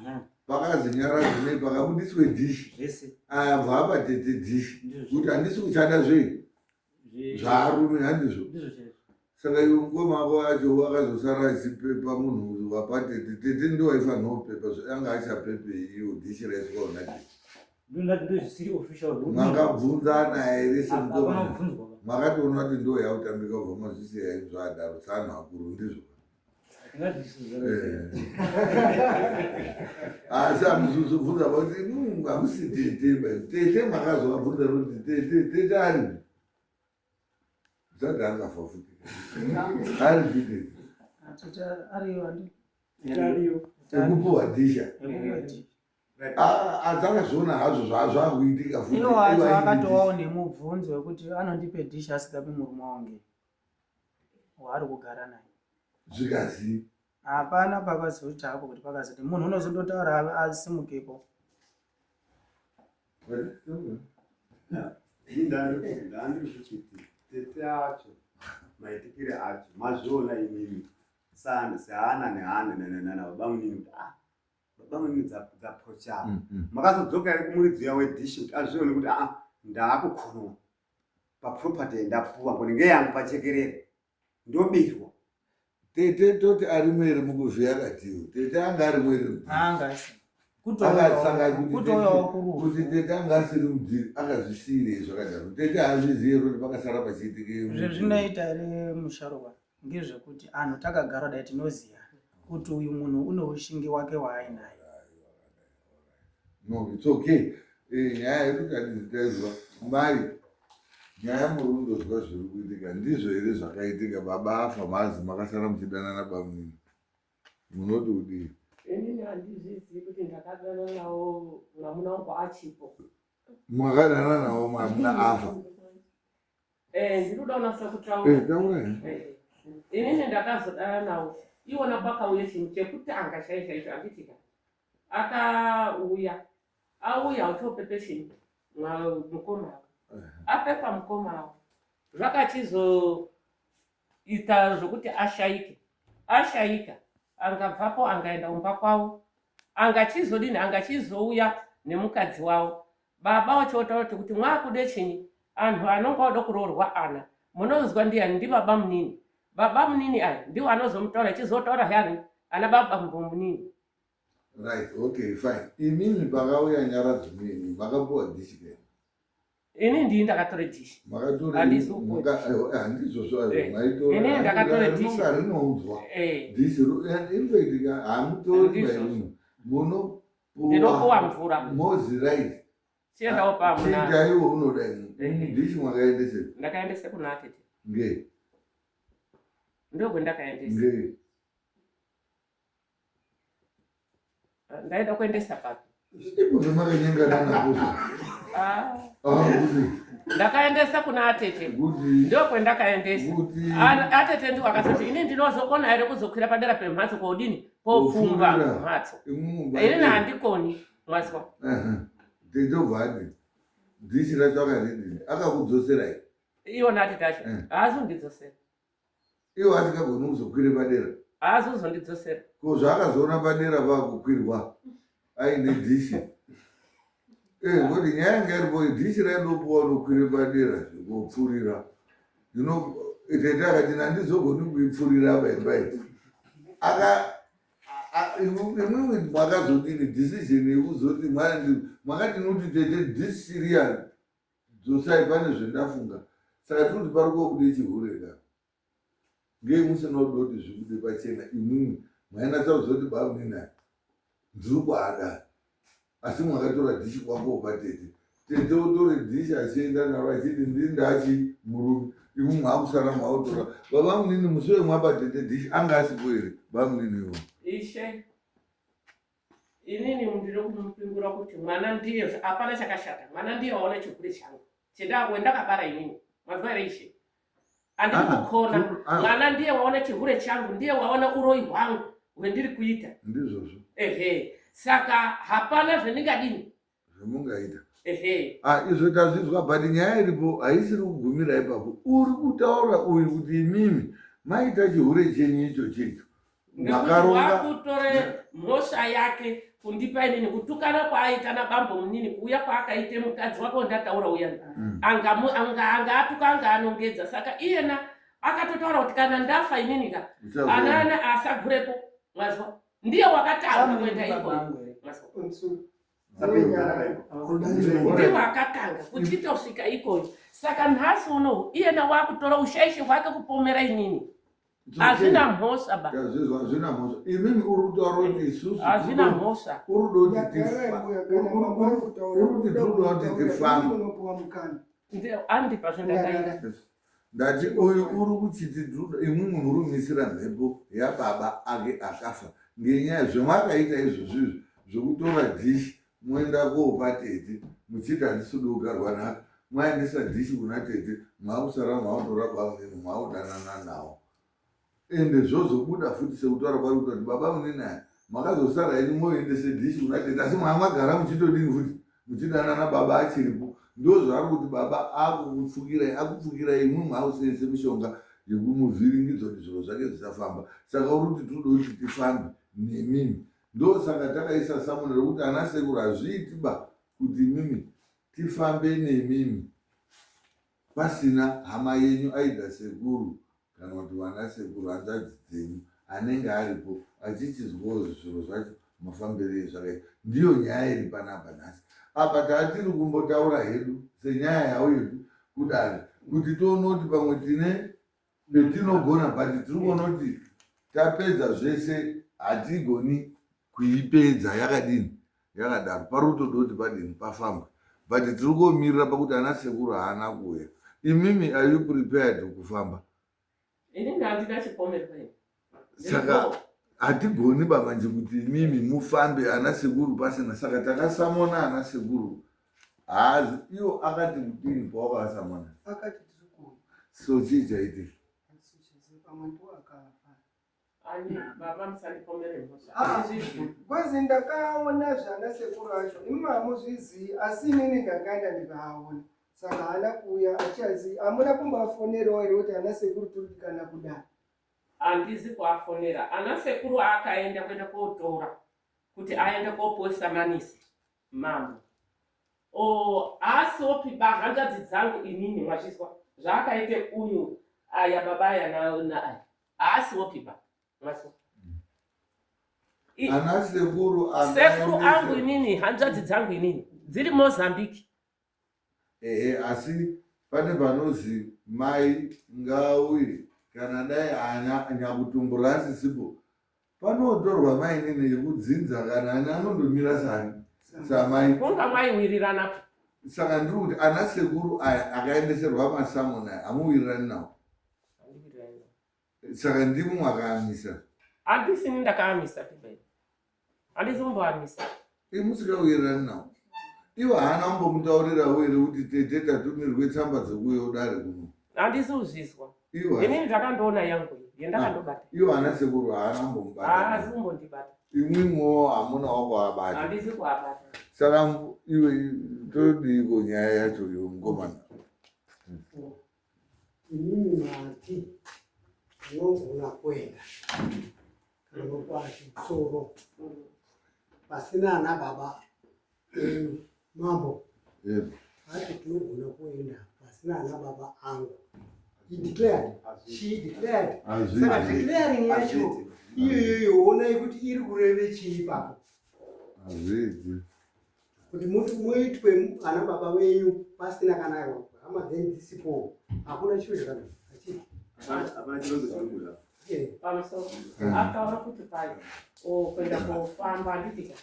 A: pakazi nyaradzo nei pakabudiswe dhishi
I: Zvese.
A: aya bva apa tete dhishi kuti handisi kuchada zvei zvaarume handizvo
I: Ndizvo chaizvo.
A: saka iwe mukoma wako wacho akazosara achipepa munhu uyu wapatete tete ndiwo aifanira kupepa anga achapepei iwo dhishi raiswa una tete
I: Ndinoti ndozvisiri official.
A: makabvunzana here
I: Hapana
A: semukoma
I: kubvunzwa.
A: makatoona kuti ndo yautambika kubva mazvisiya zvadaro saanhu akuru ndizvo
I: Tingati
A: Eh. asi hamuzozobvunza kuti hamusi tete ba tete makazovabvunza kuti tete tete aripi usati angafa futi aripi tete
B: Atete ariyo andi.
I: Ariyo.
A: ekupuhwa dhisha
B: Ekupuhwa dhisha.
A: adzakazviona hazvo zvazvakuitika futi
B: Iwo wacho akatovawo nemubvunzo wekuti anondipe dhishi asikapi murume wangu waari kugara naye.
A: Zvikazi
B: Hapana pakazoti hapo kuti pakazoti munhu unozondotaura asimukepo.
C: Ndandiri kuti tete acho maitikire acho mazviona imimi seana nehana nana baba munini kuti ah baba munini dzapocha makazodzoka here kumuridzi uya wedhishi kuti azvione kuti aa ndaakukonwa paproperty yandapuwa ngoni ngeyangu pachekerere ndobirwa.
A: Tete toti arimo here mukuvhiya katiwo tete anga arimo here mudhiri?
B: Anga asi.
A: Akasaka kuti
B: Kutouyawo
A: tete-
B: kurufu.
A: kuti tete anga asiri mudhiri akazvisiyirei zvakadaro tete haazvizivi here kuti pakasara pachiitike
B: Zvezvinoita here musharukwa ngezvekuti anhu takagara dai tinoziya kuti uyu munhu une ushingi wake waainaye.
A: No, it's okay. Nyaya yedu taiziva mai nyaya muri kundozwa zviri kuitika ndizvo here zvakaitika baba afa mazi makasara muchidanana bamunini munoti kudii?
G: Inini handizvizivi kuti ndakadana nawo mwamuna wangu achipo.
A: Mwakadana nawo mwamuna afa?
G: Eh, ndiri kuda kunasa kutaura.
A: Eh, taurai.
G: Eh, inini ndakazodana nawo iwona kwakauya chinhu chekutanga chaicho chaicho handitika akauya auya uchopepe chinhu mukoma avo apepa mukoma avo zvakachizoita zvokuti ashaike ashaika angabvapo angaenda kumba kwavo angachizodini angachizouya nemukadzi wavo baba vachotaura kuti kuti mwakude chinyi anhu anonga oda kuroorwa ana munonzwa ndiyani ndibaba munini baba munini aya ndiwo anozomutaura achizotaura yani ana baba munini.
A: Right, okay, fine. Imimi pakauya nyaradzo munini makapuwa dhishi kani?
G: Ini ndii ndakatore dhishi.
A: Handizvozvo
G: eh, maitora. Ndakatore dhishi.
A: Rinoudzwa.
G: Eh.
A: Dhishi in fact hamutori maimwe. Muno
G: ndinopuwa mvura.
A: Mozi right.
G: Chiendawo pamuna.
A: Chaiwo unoda imwe. Dhishi mwakaendese.
G: Ndakaendese kuna atete.
A: Ngei?
G: Ndokwendakaendesa.
A: Ngei?
G: Ndaida kuendesa papi?
A: Ipo zvamakanyengana napo.
G: Ah.
A: Ah, kuti.
G: Ndakaendesa kuna atete.
A: Kuti.
G: Ndokwendakaendesa.
A: Kuti.
G: Atete ndiwo akazoti ini ndinozokona here kuzokwira padera pemhatso kodini? Kopfumba mhatso. Ini handikoni mwazwa.
A: Tete obva ati dhishi racho akaridini akakudzoserai.
G: Iwona atete acho. Haazondidzosera.
A: Iwo asingagoni kuzokwire padera.
G: Haazozondidzosera.
A: Ko zvaakazoona padera pakukwirwa aine dhishi. Eh, ngoti nyaya yanga iripo dhishi raidopuwa unokwire padera zvekopfurira. Zvino tete akati handizogoni kuipfurira apa imba iyi. Aka imwimwi makazodini decision yekuzoti makati nuti tete dhishi riya dzosai pane zvendafunga saka tiri kuti pari kobude chihure ka ngei musina kuda kuti zvibude pachena imwimwi mainatsa kuziva kuti bamunini ndiri kwaada asi mwakatora dhishi kwakopa tete tete otore dhishi achienda naro achiti ndiri ndachi murume imwi mwakusara mwakutora baba munini musi wemwapa tete dhishi anga asipo here bamunini iwo
G: ishe inini ndiri kumupingura kuti mwana ndiye hapana chakashata mwana ndiye waona chihure changu wendakabara inini mazwa here ishe andiri
A: ah,
G: kukona
A: ah.
G: mwana ndiye waona chihure changu ndiye waona uroyi hwangu hwendiri kuita
A: ndizvozvo
G: ehe saka hapana zvendingadini
A: zvamungaita
G: ehe
A: ah, izvo tazvizwa but nyaya iripo haisiri kugumira ipapo uri kutaura uyu kuti imimi maita chihure chenyu icho checho
G: nekuti wakutore mhosva yake kundipa inini kutukana kwaaita nabambo munini kuuya kwaakaite mukadzi wake wandataura uyani mm. anga atuka anga anongedza saka iyena akatotaura kuti kana ndafa inini ka anana asagurepo mwazwa ndiye wakatanga kuenda ikoyo ndiwo akatanga kuchitosvika ikoyo saka nhasi unowu iyena wakutora ushaishi hwake kupomera inini hazvina mhosva ba
A: Tazvizwa hazvina mhosva. Imimi uri kutaura kuti isusu
G: hazvina mhosva.
A: Uri kuda kuti uri kuti tiri kuda kuti tifambe.
G: Andipa zvendakaita.
A: Ndati uyu uri kuchiti imwimwi muri kumisira mhepo yababa ake akafa ngenyaya zvemakaita izvozvi izvi zvekutora dhishi moenda kopa tete muchiti handisi kuda kugarwa nhaka mwaendesa dhishi kuna tete mwakusara mwakutora bamunini mwakudanana nawo ende zvozobuda futi sekutaura kwari kuita kuti baba munini aya makazosara henyu moendese dhishi kuna tete asi mwaa magara muchitodini futi muchidanana baba achiripo ndo zvaari kuti baba akukupfukirai akupfukirai imwe mwakusenzese mishonga yekumuvhiringidza kuti zviro zvake zvisafamba saka uri kuti tiri kuda kuti tifambe nemimi Ndosaka takaisa summon rekuti ana sekuru hazviiti ba kuti imimi tifambe nemimi pasina hama yenyu either sekuru kana kuti vana sekuru hanzvadzi dzenyu anenge aripo achichizwawo zviro zvacho mafambiro ezvakaita. Ndiyo nyaya iri panapa nhasi. Apa tatiri kumbotaura hedu senyaya yauyepi kudare kuti tione kuti pamwe tine petinogona but tiri kuona kuti tapedza zvese hatigoni kuipedza yakadini yakadaro pari kutoda kuti padini pafambwe but tiri kuomirira pakuti ana sekuru haana kuuya imimi are you prepared kufamba
G: Inini handina chipomerwa ini.
A: Saka hatigoni ba manje kuti imimi mufambe ana sekuru pasina saka takasamona ana sekuru haazi iwo akati kudini pawakasamona
F: akati tiri kuuya
A: so chii chaitika
F: pamwe ndiwo akafa
G: Ani baba musandipomere mhosva.
F: Ah,
G: Asi zvizvi.
F: Kwanzi ndakaona zvana sekuru acho imi hamuzvizii asi inini ndakaenda ndikaaona saka haana kuuya achazi hamuna kumboafonerawo here kuti ana sekuru tiri kana kudai
G: Handizi kuafonera. Ana sekuru akaenda kuenda kotora kuti aende kopuwe samanisi mambo. Oh, haasopi ba hanzvadzi dzangu inini mwazvizwa zvaakaite uyu aya baba aya na na aya haasiwopi ba mwazwa.
A: Ana sekuru
G: Sekuru angu inini hanzvadzi dzangu inini dziri Mozambique.
A: Ehe asi pane panozi mai ngaauye kana dai ana nyakutumbura asisipo panotorwa mainini yekudzinza kana ani anondomira sani samai.
G: Kunga mwaiwirirana.
A: Saka ndiri kuti ana sekuru aya akaendeserwa masamon aya hamuwirirani nawo. Saka ndimi mwakaamisa.
G: Handisini ndakaamisa tibei. Handisi kumboamisa.
A: Imi musikawirirani nawo. Ivo haana kumbomutaurirawo here kuti tete tatumirwe tsamba dzekuuya kudare kuno?
G: Handisi kuzvizwa.
A: Ivo
G: Inini ndakandoona yangu iyi yandakandobata.
A: Ivo ana sekuru haana kumbomubata.
G: Haasi kumbondibata.
A: Imwimwiwo hamuna wakuabata.
G: Handisi kuabata.
A: Saka iwe todiiko nyaya yacho iwe mukomana?
H: Imimi mati munogona kuenda kana kwachimusoro pasina ana baba enyu mambo ati tinogona kuenda pasina ana baba angu. He declared. She declared. Saka declaring yacho iyoyoyo onai kuti iri kureve chii ipapo.
A: Hazviiti.
H: Kuti muitwe ana baba venyu pasina kana hama dzenyu dzisipo hakuna chiro chakanaka.
C: Hapana chironzo chinobuda.
G: Pamusoro akaona kuti pai kuenda kofamba handitika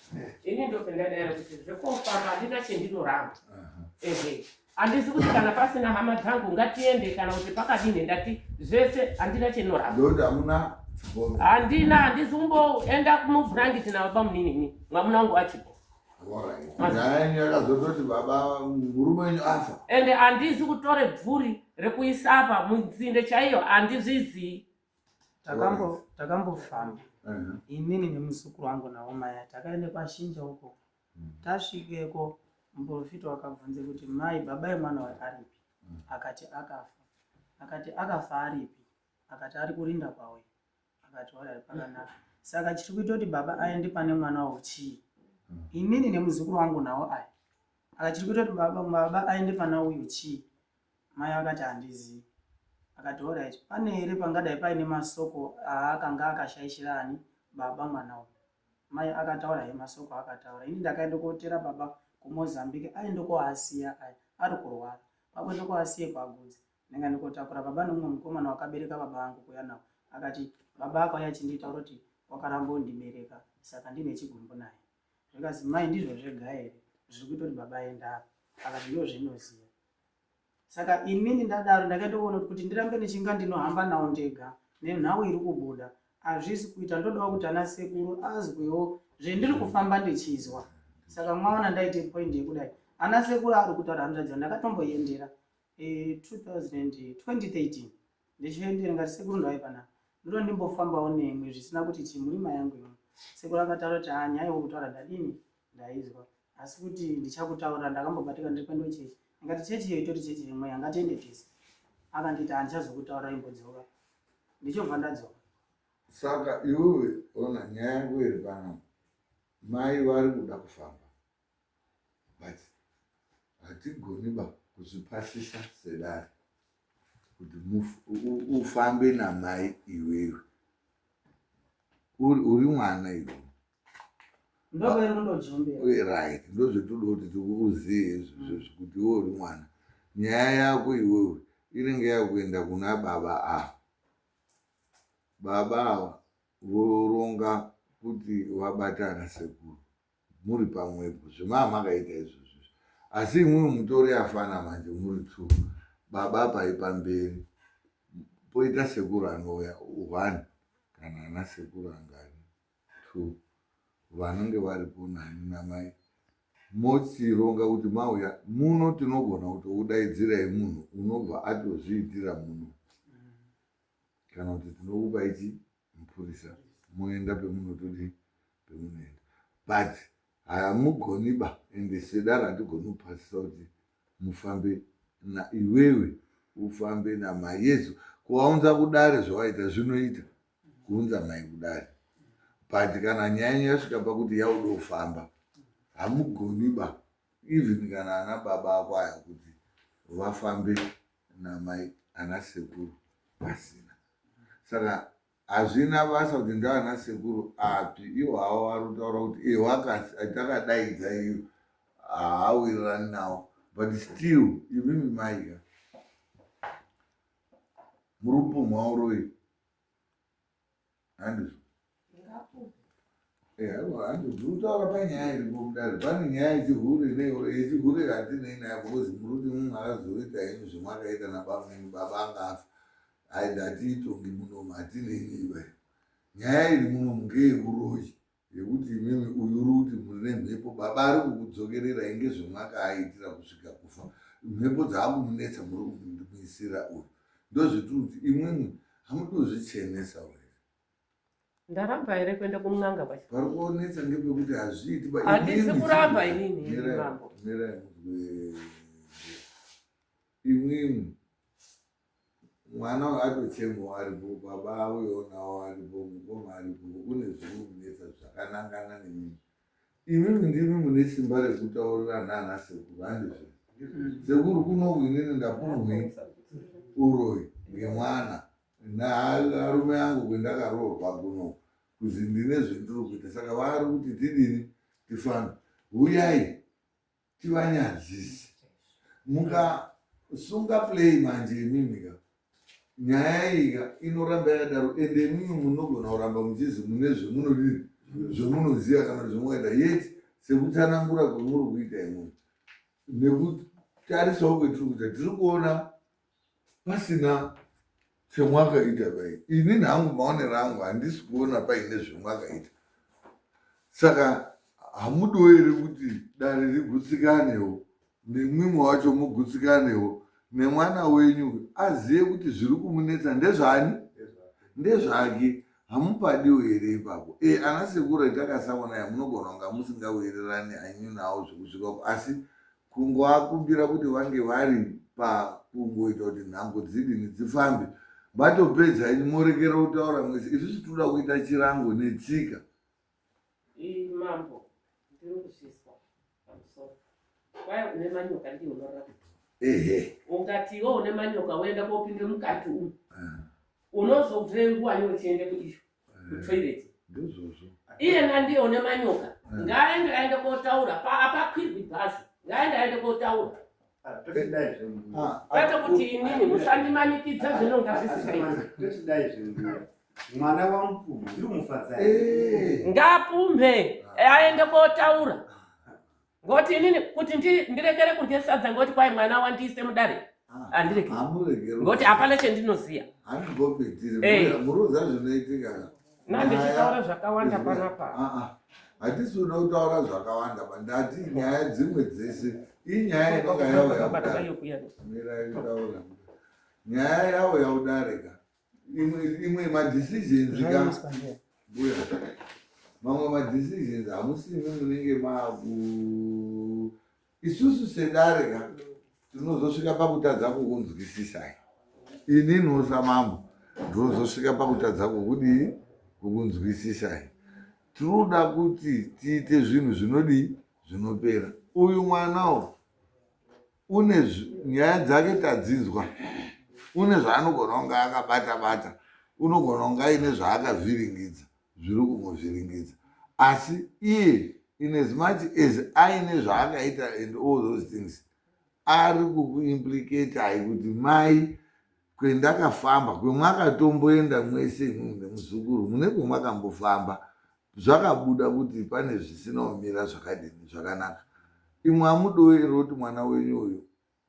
G: ini ndopendadaira kuti zvekofamba handina chendinoramba ehe handisi kuti kana pasina hama dzangu ngatiende kana kuti pakadini ndati zvese handina chendinoramba
A: ndokuti hamuna chikoro
G: handina handisi kumboenda mubhurangiti nababa muninini mwamuna wangu achipo
A: Nyaya yenyu yakazototi baba murume wenyu afa.
G: Ende handizi kutore bvuri rekuisa apa munzinde chaiyo handizvizii.
B: Takambo takambofamba inini nemuzukuru wangu nawo maya takaenda kwashinja uko tasvikeko muprofita wakabvunze kuti mai baba yemwana wayo aripi akati akafa akati akafa aripi akati ari kurinda kwauya akati alright pakanaka saka chiri kuita kuti baba aende pane mwana wavo chii inini nemuzukuru wangu nawo aya aka chiri kuita kuti baba baba aende pana uyu chii mai akati handizivi akati alright pane here pangadai paine masoko aakanga akashaishira ani baba mwana uyu mai akataura he masoko akataura ini ndakaenda kotera baba kumozambique aende koasiya aya ari kurwara kwakuenda koasiye kwagudza Ndanga ndikotakura baba neumwe mukomana wakabereka baba vangu kuuya navo akati baba akauya achinditaura kuti wakaramba undibereka saka ndine chigumbu naye zvikazi mai ndizvo zvega here zviri kuita kuti baba aenda apa akati ndizvo zvinoziva saka inini ndadaro ndakaita kuona kuti ndirambe ndichinga ndinohamba nawo ndega nenhau iri kubuda hazvisi kuita ndodawo kuti ana sekuru azwewo zvendiri kufamba ndichizwa saka mwaona ndaite point yekudai ana sekuru ari kutaura hanzvadzi ndakatomboendera 2013 ndichiendera ngati sekuru ndauye panapa ndoda ndimbofambawo nemwi zvisina kuti chii muri mai yangu imwe sekuru akataura kuti haa nyaya yekutaura ndadini ndaizwa asi kuti ndichakutaura ndakambobatika ndiri kuenda kuchechi ndikati chechi iyo itori chechi yemweya ngatiende tese akanditi handichazokutaura imbodzoka ndichobva ndadzoka
A: saka iwewe ona nyaya yangu iri panapa mai vari kuda kufamba but hatigoni ba kuzvipasisa sedare kuti ufambe namai iwewe uri mwana iwe right ndozvetoda kuti tikuuziye izvozvo kuti iwe uri mwana nyaya yako iwewe inenge yakuenda kuna baba ava baba ava voronga kuti vabatana sekuru muri pamwepo zvemaa makaita izvozvo izvi asi imwimwi mutori afana manje muri two baba pai pamberi poita sekuru anouya one kana ana sekuru angani two vanenge varipo nani namai mochironga kuti mauya muno tinogona kutokudaidzirai munhu unobva atozviitira muno kana kuti tinokupa ichi mupurisa moenda pemunotodii pemunoenda but hamugoni ba ende sedaro hatigoni kupasisa kuti mufambe na iwewe ufambe namai yesu kuvaunza kudare zvawaita zvinoita kuunza mai kudare but kana nyaya yenyu yasvika pakuti yauda kufamba hamugoni ba even kana ana baba ako aya kuti vafambe namai ana sekuru pasina saka hazvina basa kuti ndaana sekuru api iwo hawo vari kutaura kuti ewe takadaidza iyo haawirirani nawo. But still imimi maika muri kupumhwa uroyi handizvo? Eh, handizvo ndiri kutaura panyaya iripo mudare pane nyaya yechihure yechihure hatinei nayo because muri kuti mumwe akazoita henyu zvemwakaita nabamunini baba anga afa ai ndatiitongi munomu hatinei neivayo nyaya iri munomu ngeyeuroyi yekuti imimi uyu uri kuti mune mhepo baba ari kukudzokererai ngezvemwakaaitira kusvika kufa mhepo dzaakumunetsa muri kumuisira uyu ndozvetiri kuti imwimwi hamudi kuzvichenesa here
G: ndaramba here kuenda kun'anga kwacho
A: pari kuonetsa ngepekuti hazviiti
G: handisi kuramba inini mambo
A: mirai muzwe imwimwi Mwana uyu atochemawo aripo, baba auyawo nawo aripo, mukoma aripo, une zviri kumunetsa zvakanangana nemimi. Imimi ndimi mune simba rekutaurira nana sekuru, handizvo? Sekuru kunoku inini ndapumhwi uroyi ngemwana naarume angu kwendakaroorwa kunoku kuzi ndine zvendiri kuita saka vari kuti tidini tifambe huyai tivanyadzise mukasunga play manje imimi ka nyaya iyi ka inoramba yakadaro ende imimi munogona kuramba muchizi mune zvemunodini zvemunoziva kana zvemukaita yet sekutsanangura kwemuri kuita imimi nekutarisawo kwetiri kuita tiri kuona pasina chemwakaita pai inini hangu maonero angu handisi kuona paine zvemwakaita saka hamudiwo here kuti dare rigutsikanewo nemwimwe wacho mugutsikanewo nemwana wenyu azive kuti zviri kumunetsa ndezvani ndezvake hamupadiwo here ipapo e ana sekuru etakasaona ya munogona kunga musingawirirani hanyu nawo zvekusvika asi Kungoakumbira kuti vange vari pakungoita kuti nhango dzidini dzifambe. Matopedza henyu morekera kutaura mwese. Isusu tinoda kuita chirango netsika.
G: Mambo, ndiri kuzvizwa pamusoro. Kwai une manyoka ndiye unorapa.
A: Ehe.
G: Ungati iwe une manyoka woenda kopinda mukati umu. Unozobve nguva iyo uchienda kuisho. Kutoilet.
A: Ndizvozvo.
G: Iyena ndiye une manyoka. Ngaaende aende kotaura. Apakwirwi bhazi. Ngaaende aende kotaura. Kwete kuti inini musandimanikidza zvinonga zvisikaiti.
C: Tochidai zvembuya. Mwana wamupumha ndiri kumufadza.
G: Ngaapumhe aende kotaura. Ngoti inini kuti ndirekere kudya sadza ngoti kwai mwana wandiise mudare. Andireke. Ngoti hapana chendinoziya.
A: Handibopetiri. Eh. Muruza zvinoitika.
G: Nandichitaura zvakawanda panapa.
A: Ah ah. Hatisi kuda kutaura zvakawanda pa ndati nyaya dzimwe dzese inyaya inonga yauya kudare. Mirai kutaura. Nyaya yauya kudare ka. Imwe madecisions ka. Mbuya. Mamwe madecisions hamusimi munenge maku isusu sedare ka tinozosvika pakutadza kukunzwisisai. Ininiwo samambo ndinozosvika pakutadza kukudii kukunzwisisai. Tinoda kuti tiite zvinhu zvinodii zvinopera. Uyu mwana uyu une nyaya dzake tadzinzwa une zvaanogona kunge akabata bata unogona kunge aine zvaakavhiringidza zviri kumuvhiringidza asi iye in as much as aine zvaakaita and all those things ari kukuimplicatai kuti mai kwendakafamba kwemwakatomboenda mwese imwimwi nemuzukuru mune kwemwakambofamba Zvakabuda kuti pane zvisina kumira zvakadini zvakanaka. Imwe hamudiwo here kuti mwana wenyu uyu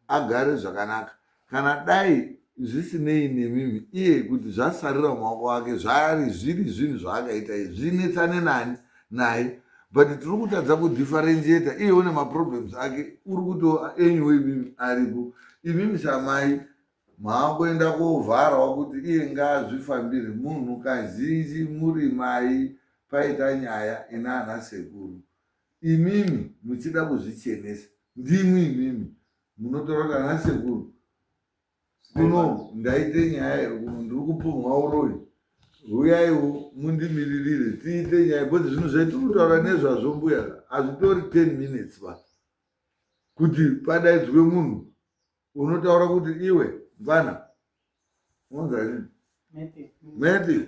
A: agare zvakanaka kana dai zvisinei nemimi iye kuti zvasarira mumaoko ake zvaari zviri zvinhu zvaakaita izvi zvinetsane nani naye but tiri kutadza kudifferentiata iye une maproblems ake uri kuti anyway imimi aripo imimi samai Maakuenda kovharwa kuti iye ngaazvifambire munhu kazhinji muri mai paita nyaya inana sekuru imimi muchida kuzvichenesa ndimwi imimi munotora kuti ana sekuru kuno ndaite nyaya iri kuno ndiri kupumhwa uroyi huyaiwo mundimiririre tiite nyaya bcause zvinhu zvaitiri kutaura nezvazvo mbuya hazvitori 10 minutes ba kuti padaidzwe munhu unotaura kuti iwe mfana unonzani Matthew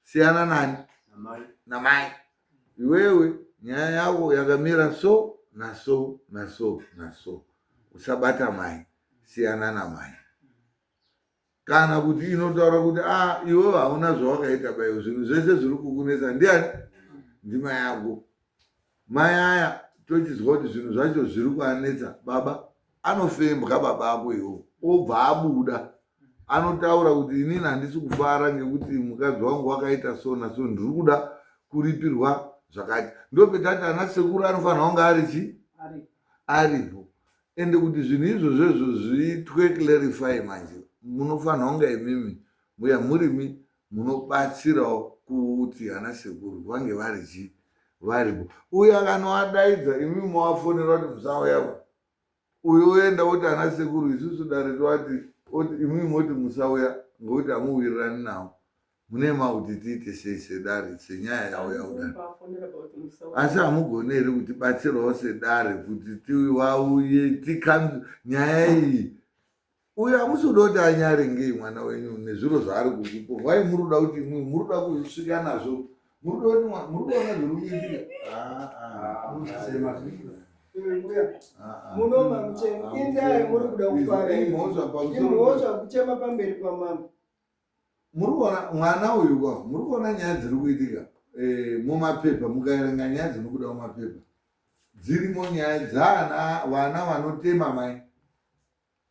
A: siyana nani namai iwewe nyaya yako yakamira so naso naso naso. Usabata mai, siyana namai. Kana kuti inotaura kuti a ah, iwewe hauna zvawakaita baiwo, zvinhu zvese zviri kukunetsa ndiani? Ndimai ako. Mai aya tochizwa kuti zvinhu zvacho zviri kuanetsa baba anofembwa baba ako iwo obva abuda anotaura kuti inini handisi kufara ngekuti mukadzi wangu wakaita so naso ndiri kuda kuripirwa zvakati. Ndopetati ana sekuru anofanira kunge ari chi aripo ende kuti zvinhu izvozvo izvo zviitwe clarify manje munofanira kunge imimi mbuya murimi munobatsirawo kuti ana sekuru vange vari chi varipo. Uyo akanoadaidza imi movafonera kuti musauya, uyo oenda oti ana sekuru isusu dare toati oti imi moti musauya ngokuti hamuwirirani nawo, mune makuti tiite sei sedare senyaya yauya kudare? Asi hamugoni here kutibatsirawo sedare kuti tiwauye tikanzu nyaya iyi? Uyo hamusi kuda kuti anyare ngei mwana wenyu nezviro zvaari kukupa? Wai muri kuda kuti imwi muri kuda kusvika nazvo, muri kuda kuti muri kuona zviri kuitika?
F: Munoma muchema indaya muri kuda kupara imhosva kuchema pamberi pamambo.
A: Muri kuona mwana uyu kwa muri kuona nyaya dziri kuitika eh, mumapepa mukaerenga nyaya dzinobuda mumapepa dzirimo nyaya dzaana vana vanotema mai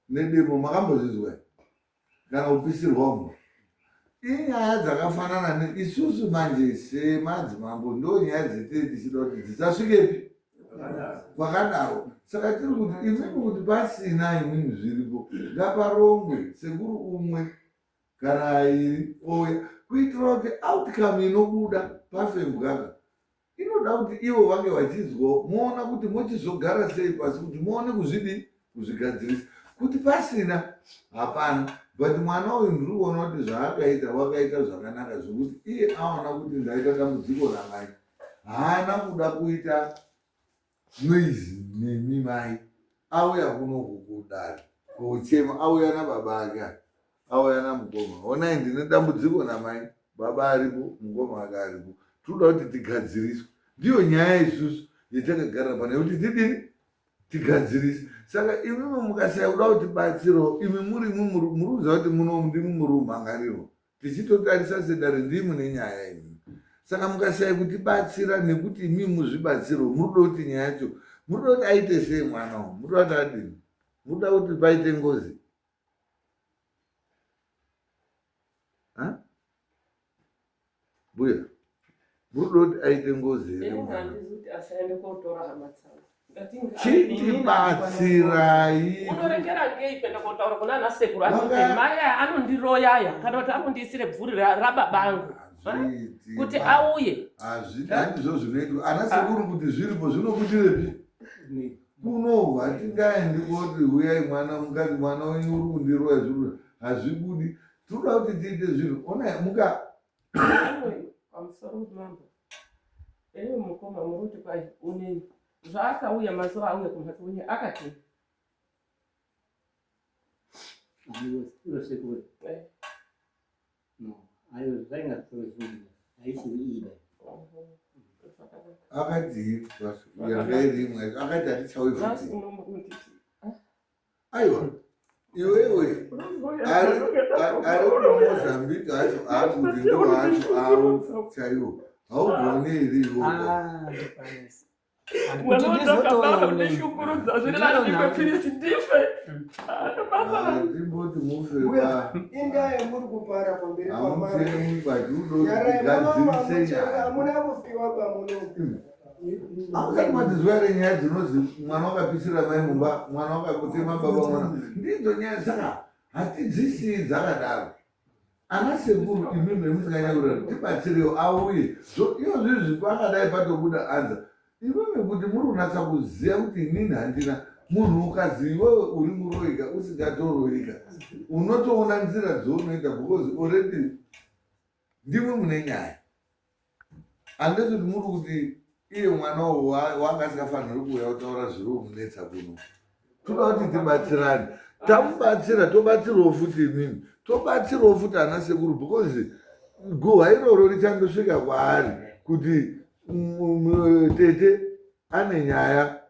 A: nedemo, makambozvinzwa kana kupisirwa umo? Inyaya dzakafanana neisusu manje semadzimambo, ndo nyaya dzetee tichida kuti dzisasvikepi kwakadaro. Saka tiri kuti imimi kuti pasina imimi zviripo ngaparongwe sekuru umwe kana airi ouya kuitira kuti outcome inobuda pafembwaka inoda kuti ivo vange vachinzwawo, moona kuti mochizogara sei pasi kuti muone kuzvidii kuzvigadzirisa kuti pasina hapana. But mwana uyu ndiri kuona kuti zvaakaita wakaita zvakanaka zvekuti iye aona kuti ndaita dambudziko ramai, haana kuda kuita noise nemi mai, auya kunoku kudare kochema, auya nababa ake, auya namukoma, honai ndine dambudziko namai, baba aripo, mukoma ake aripo, tinoda kuti tigadziriswe. Ndiyo nyaya isusu yatakagarira pano yekuti tidini tigadzirise. Saka imimi mukasaya kuda kutibatsirawo imi muri muri kuziva kuti muno ndimi muri kumhangarirwa tichitotarisa sedare, ndii mune nyaya imi. Saka mukasaya kutibatsira nekuti imi muzvibatsiro, muri kuda kuti nyaya yacho muri kuda kuti aite sei mwana uyu? Muri kuda kuti adini? Muri kuda kuti paite ngozi? Mbuya, muri kuda kuti aite ngozi here mwana? Chitibatsirai.
G: Unorekera ngei kuenda kotaura kuna ana sekuru anoti mai aya anondiroyaya kana kuti anondiisire bvuri rababa angu kuti auye?
A: Handizvo zvinoitwa ana sekuru kuti zviripo zvinobudirepi kuno? Hatingaendi koti huyai mwana mukati mwana wenyu uri kundiroya, zviri hazvibudi. Tinoda kuti tiite zvinhu ona muka
G: Pamusoro mambo, ewe mukoma, muri kuti kwai unei zvaakauya mazuva auya kumhatso wenyu akati
J: Iro sekuru. No, ayo zvainga zvisiri haisi ida.
A: Akati yanga iri imwe akati hatichauyi futi. Aiwa, iwewe ari kuMozambique acho aakuti ndo acho avo chaiwo haugoni here iwowo? Timboti mufe
F: indaa yamuri kupara pamberi
A: pamamutemi but udotigadzirise nyaya.
F: Hamuna kufiwa pamuno.
A: Hamusati madzizwa here nyaya dzinozi mwana wakapisira mai mumba, mwana wakakutema baba mwana? Ndidzo nyaya, saka hatidzisii dzakadaro. Ana sekuru imimi musinganyakurira tibatsirewo auye iyo zvizvi pakadai patobuda anza imimi kuti muri kunatsa kuziva kuti inini handina munhu. Ukazi iwewe uri muroika usingatoroika, unotoona nzira dzounoita because already ndimwe mune nyaya. Handisi kuti muri kuti iye mwana uyu wanga asingafaniri kuuya kutaura zviri kumunetsa kuno. Toda kuti tibatsirane, tamubatsira tobatsirawo futi imimi, tobatsirawo futi ana sekuru because guhwa iroro richandosvika kwaari kuti tete ane nyaya.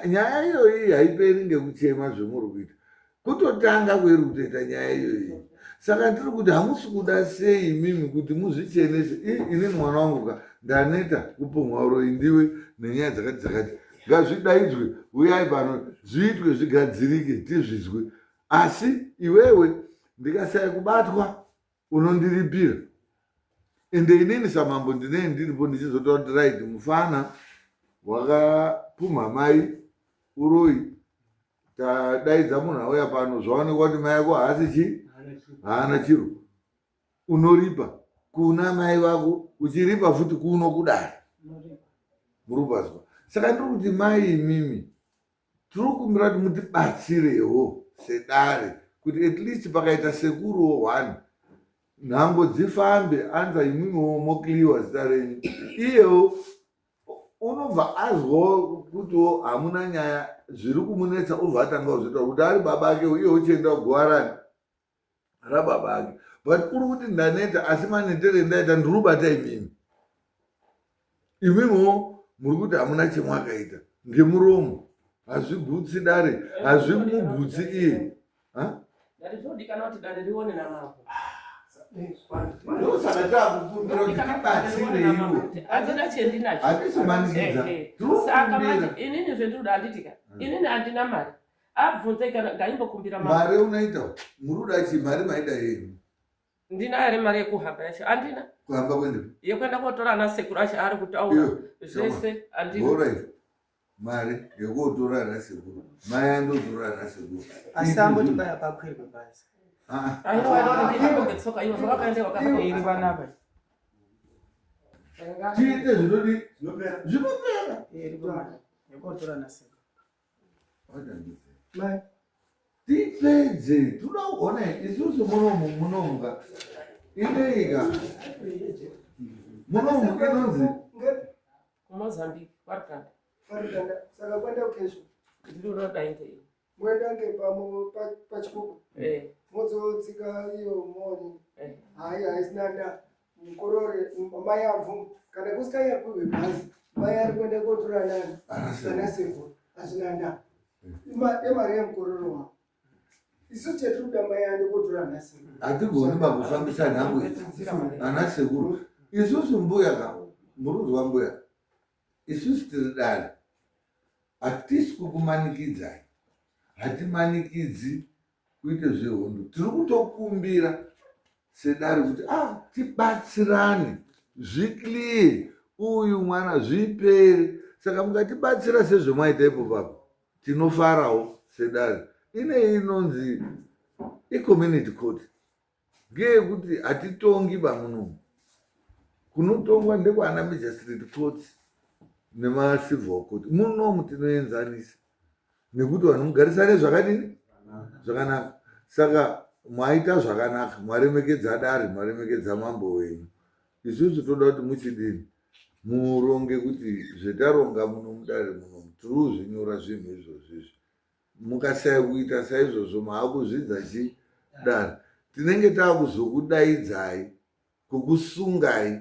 A: Nyaya iyoyi haiperi ngekuchema zvemuri kuita. Kutotanga kweiri kutoita nyaya iyoyi. Saka ndiri kuti hamusi kuda sei imimi kuti muzvichenese. Inini mwana wangu ka ndaneta kupumhwa uroyi ndiwe nenyaya dzakati dzakati. Ngazvidaidzwe uyai pano zviitwe zvigadzirike tizvizwe. Asi iwewe ndikasaya kubatwa unondiripira ende inini samambo ndinee ndiripo ndichizotaura kuti right mufana wakapumha mai uroyi tadaidza munhu auya pano zvaonekwa kuti mai ako haasi chii haana chiro unoripa kuna mai vako uchiripa futi kuno kudai muri kupazwa saka ndiri kuti mai imimi Tiri kukumbira kuti mutibatsirewo sedare kuti at least pakaita sekuruwo one nhango dzifambe anza imwimwewo mokliwa zita renyu iyewo unobva azwawo kutiwo hamuna nyaya zviri kumunetsa obva atanga kuzvitaura kuti ari baba ake iye uchienda kuguva rani rababa ake but uri kuti ndaneta asi manetere endaita ndiri kubata imimi imimiwo muri kuti hamuna chemwakaita ngemuromo hazvigutsi dare hazvimugutsi iye ndosaka takukumbira kuti tibatsireiwo
G: handina chendinacho
A: hatisi manikidza
G: saka manje inini zvendinoda handitika inini handina mari abvunze kana ngaimbokumbira
A: mari unoita muri kuda chii mari maida yenyu
G: ndinayo here mari yekuhamba yacho handina
A: kuhamba kuenda
G: yekuenda kotora ana sekuru acho ari kutaura zvese handina
A: Alright. mari yekuotora ana sekuru mai andotora ana sekuru
B: asi amboti paya pakwirwe bhazi
A: Ah,
G: aiwa ndihambe ngetsoka iwo zvawakaenda wakahamba
B: iri panapa
A: tiite zvinodi zvinopera
B: iri panapa yekuotora ana sekuru
A: Tipedze, toda kuona isusu munomu munomuka ineika munomu inonzi
G: kuMozambique kwarikanda
F: Kwarikanda saka kwenda kesho
G: ndiri unoda ingei
F: moenda ngepamo pachikuku
G: eh
F: mozotsika iyo moni
G: eh
F: hayi haisina nda mukorore mai abvuma kana kusikanyapihwe bhazi mai ari kuenda kotora nani ana sekuru hazvina nda imari yemukororo wavo isu chetiri kuda mai ande kotora ana sekuru
A: hatigoni bakufambisa nhango idzi ana sekuru isusu mbuya ka muruzwa mbuya isusu tiri dare hatisi kukumanikidzai hatimanikidzi kuite zvehondo tiri kutokumbira sedare kuti ah tibatsirane zviclear uyu mwana zvipere saka mukatibatsira sezvemaita ipo papo tinofarawo sedare ine inonzi icommunity court ngeyekuti hatitongi bamunomu kunotongwa ndekwana magistrate court nemacivil court munomu tinoenzanisa nekuti vanhu mugarisane zvakadini zvakanaka saka mwaita zvakanaka mwaremekedza dare mwaremekedza mambo wenyu isusu toda kuti muchidini muronge kuti zvetaronga muno mudare muno tiri kuzvinyora zvinhu izvozvo izvi mukasaya kuita saizvozvo maakuzvidza chi dare tinenge taakuzokudaidzai kukusungai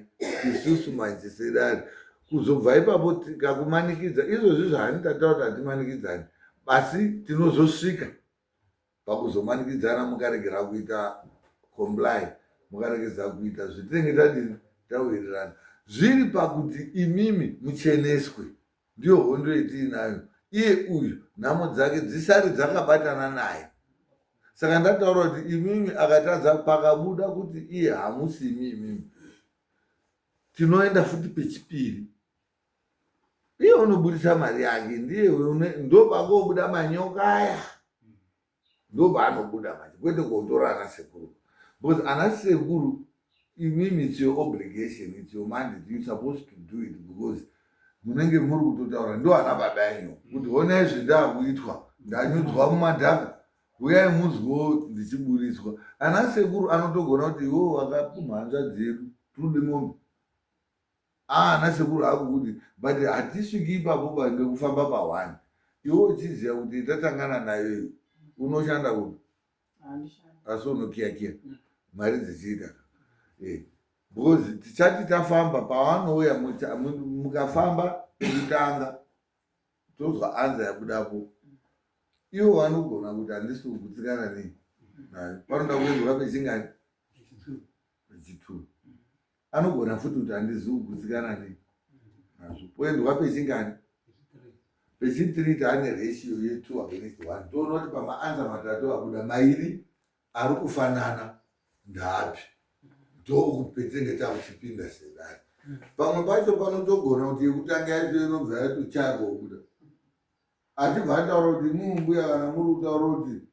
A: isusu manje sedare kuzobva ipapo tikakumanikidza izvozvi zvahani tataura kuti hatimanikidzani asi tinozosvika pakuzomanikidzana mukaregera kuita comply mukaregedza kuita zvetinenge tadini tawirirana zviri pakuti imimi mucheneswe Ndiyo hondo yetiinayo. Iye uyu nhamo dzake dzisare dzakabatana naye. Saka ndataura kuti imimi akatadza pakabuda kuti iye hamusi imi imimi. Tinoenda futi pechipiri. Iye unoburitsa mari yake ndiye ndopakobuda manyoka aya. Ndopaanobuda manje kwete kotora ana sekuru. Because ana sekuru imimi it's your obligation, it's your mandate, you supposed to do it because munenge muri kutotaura ndo ana baba enyu kuti honai zvendakuitwa ndanyudzwa mumadhaka huyai muzwewo ndichiburitswa. Ana sekuru anotogona kuti iwewe wakapumha hanzvadzi yedu tiri mombe Ah, ana sekuru hakukuti but hatisviki ipapo ba ngekufamba pa one iwe uchiziva kuti tatangana nayo iyi unoshanda kupi asi unokiyakiya mari dzichiita eh, because tichati tafamba pavanouya mukafamba kutanga. Tozwa anza yabudapo. Ivo vanogona kuti handisi kugutsikana nei nayo. Panoda kuendwa pechingani? Pechitwo. Anogona futi kuti handizi kugutsikana nei nazvo. Poendwa pechingani? Pechithree taane ratio ye2 against 1. Toona kuti pamaanza matatu abuda mairi ari kufanana ndaapi. Ndokuti petinenge takuchipinda sedare. Pamwe pacho panotogona kuti yekutanga yacho inobva yatochaya kobuda. Achibva ataura kuti imwimwi mbuya kana muri kutaura kuti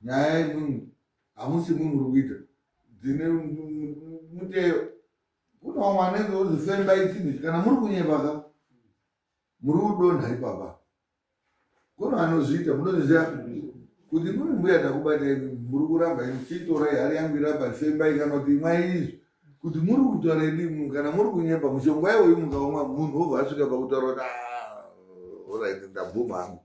A: nyaya imwimwi hamusi imwi muri kuita dzine muteyo kune vamwe anenge ozi fembai chinhu ichi kana muri kunyepa ka muri kudonha ipapa kune vanozviita munozviziva kuti imwimwi mbuya ndakubatai muri kuramba imi chiitorai hari yangu iramba fembai kana kuti imwai izvi kuti muri kutaura idi imwimwi kana muri kunyepa mushonga iwoyu mukaumwa munhu wobva asvika pakutaura kuti ah, orit ndabvuma hangu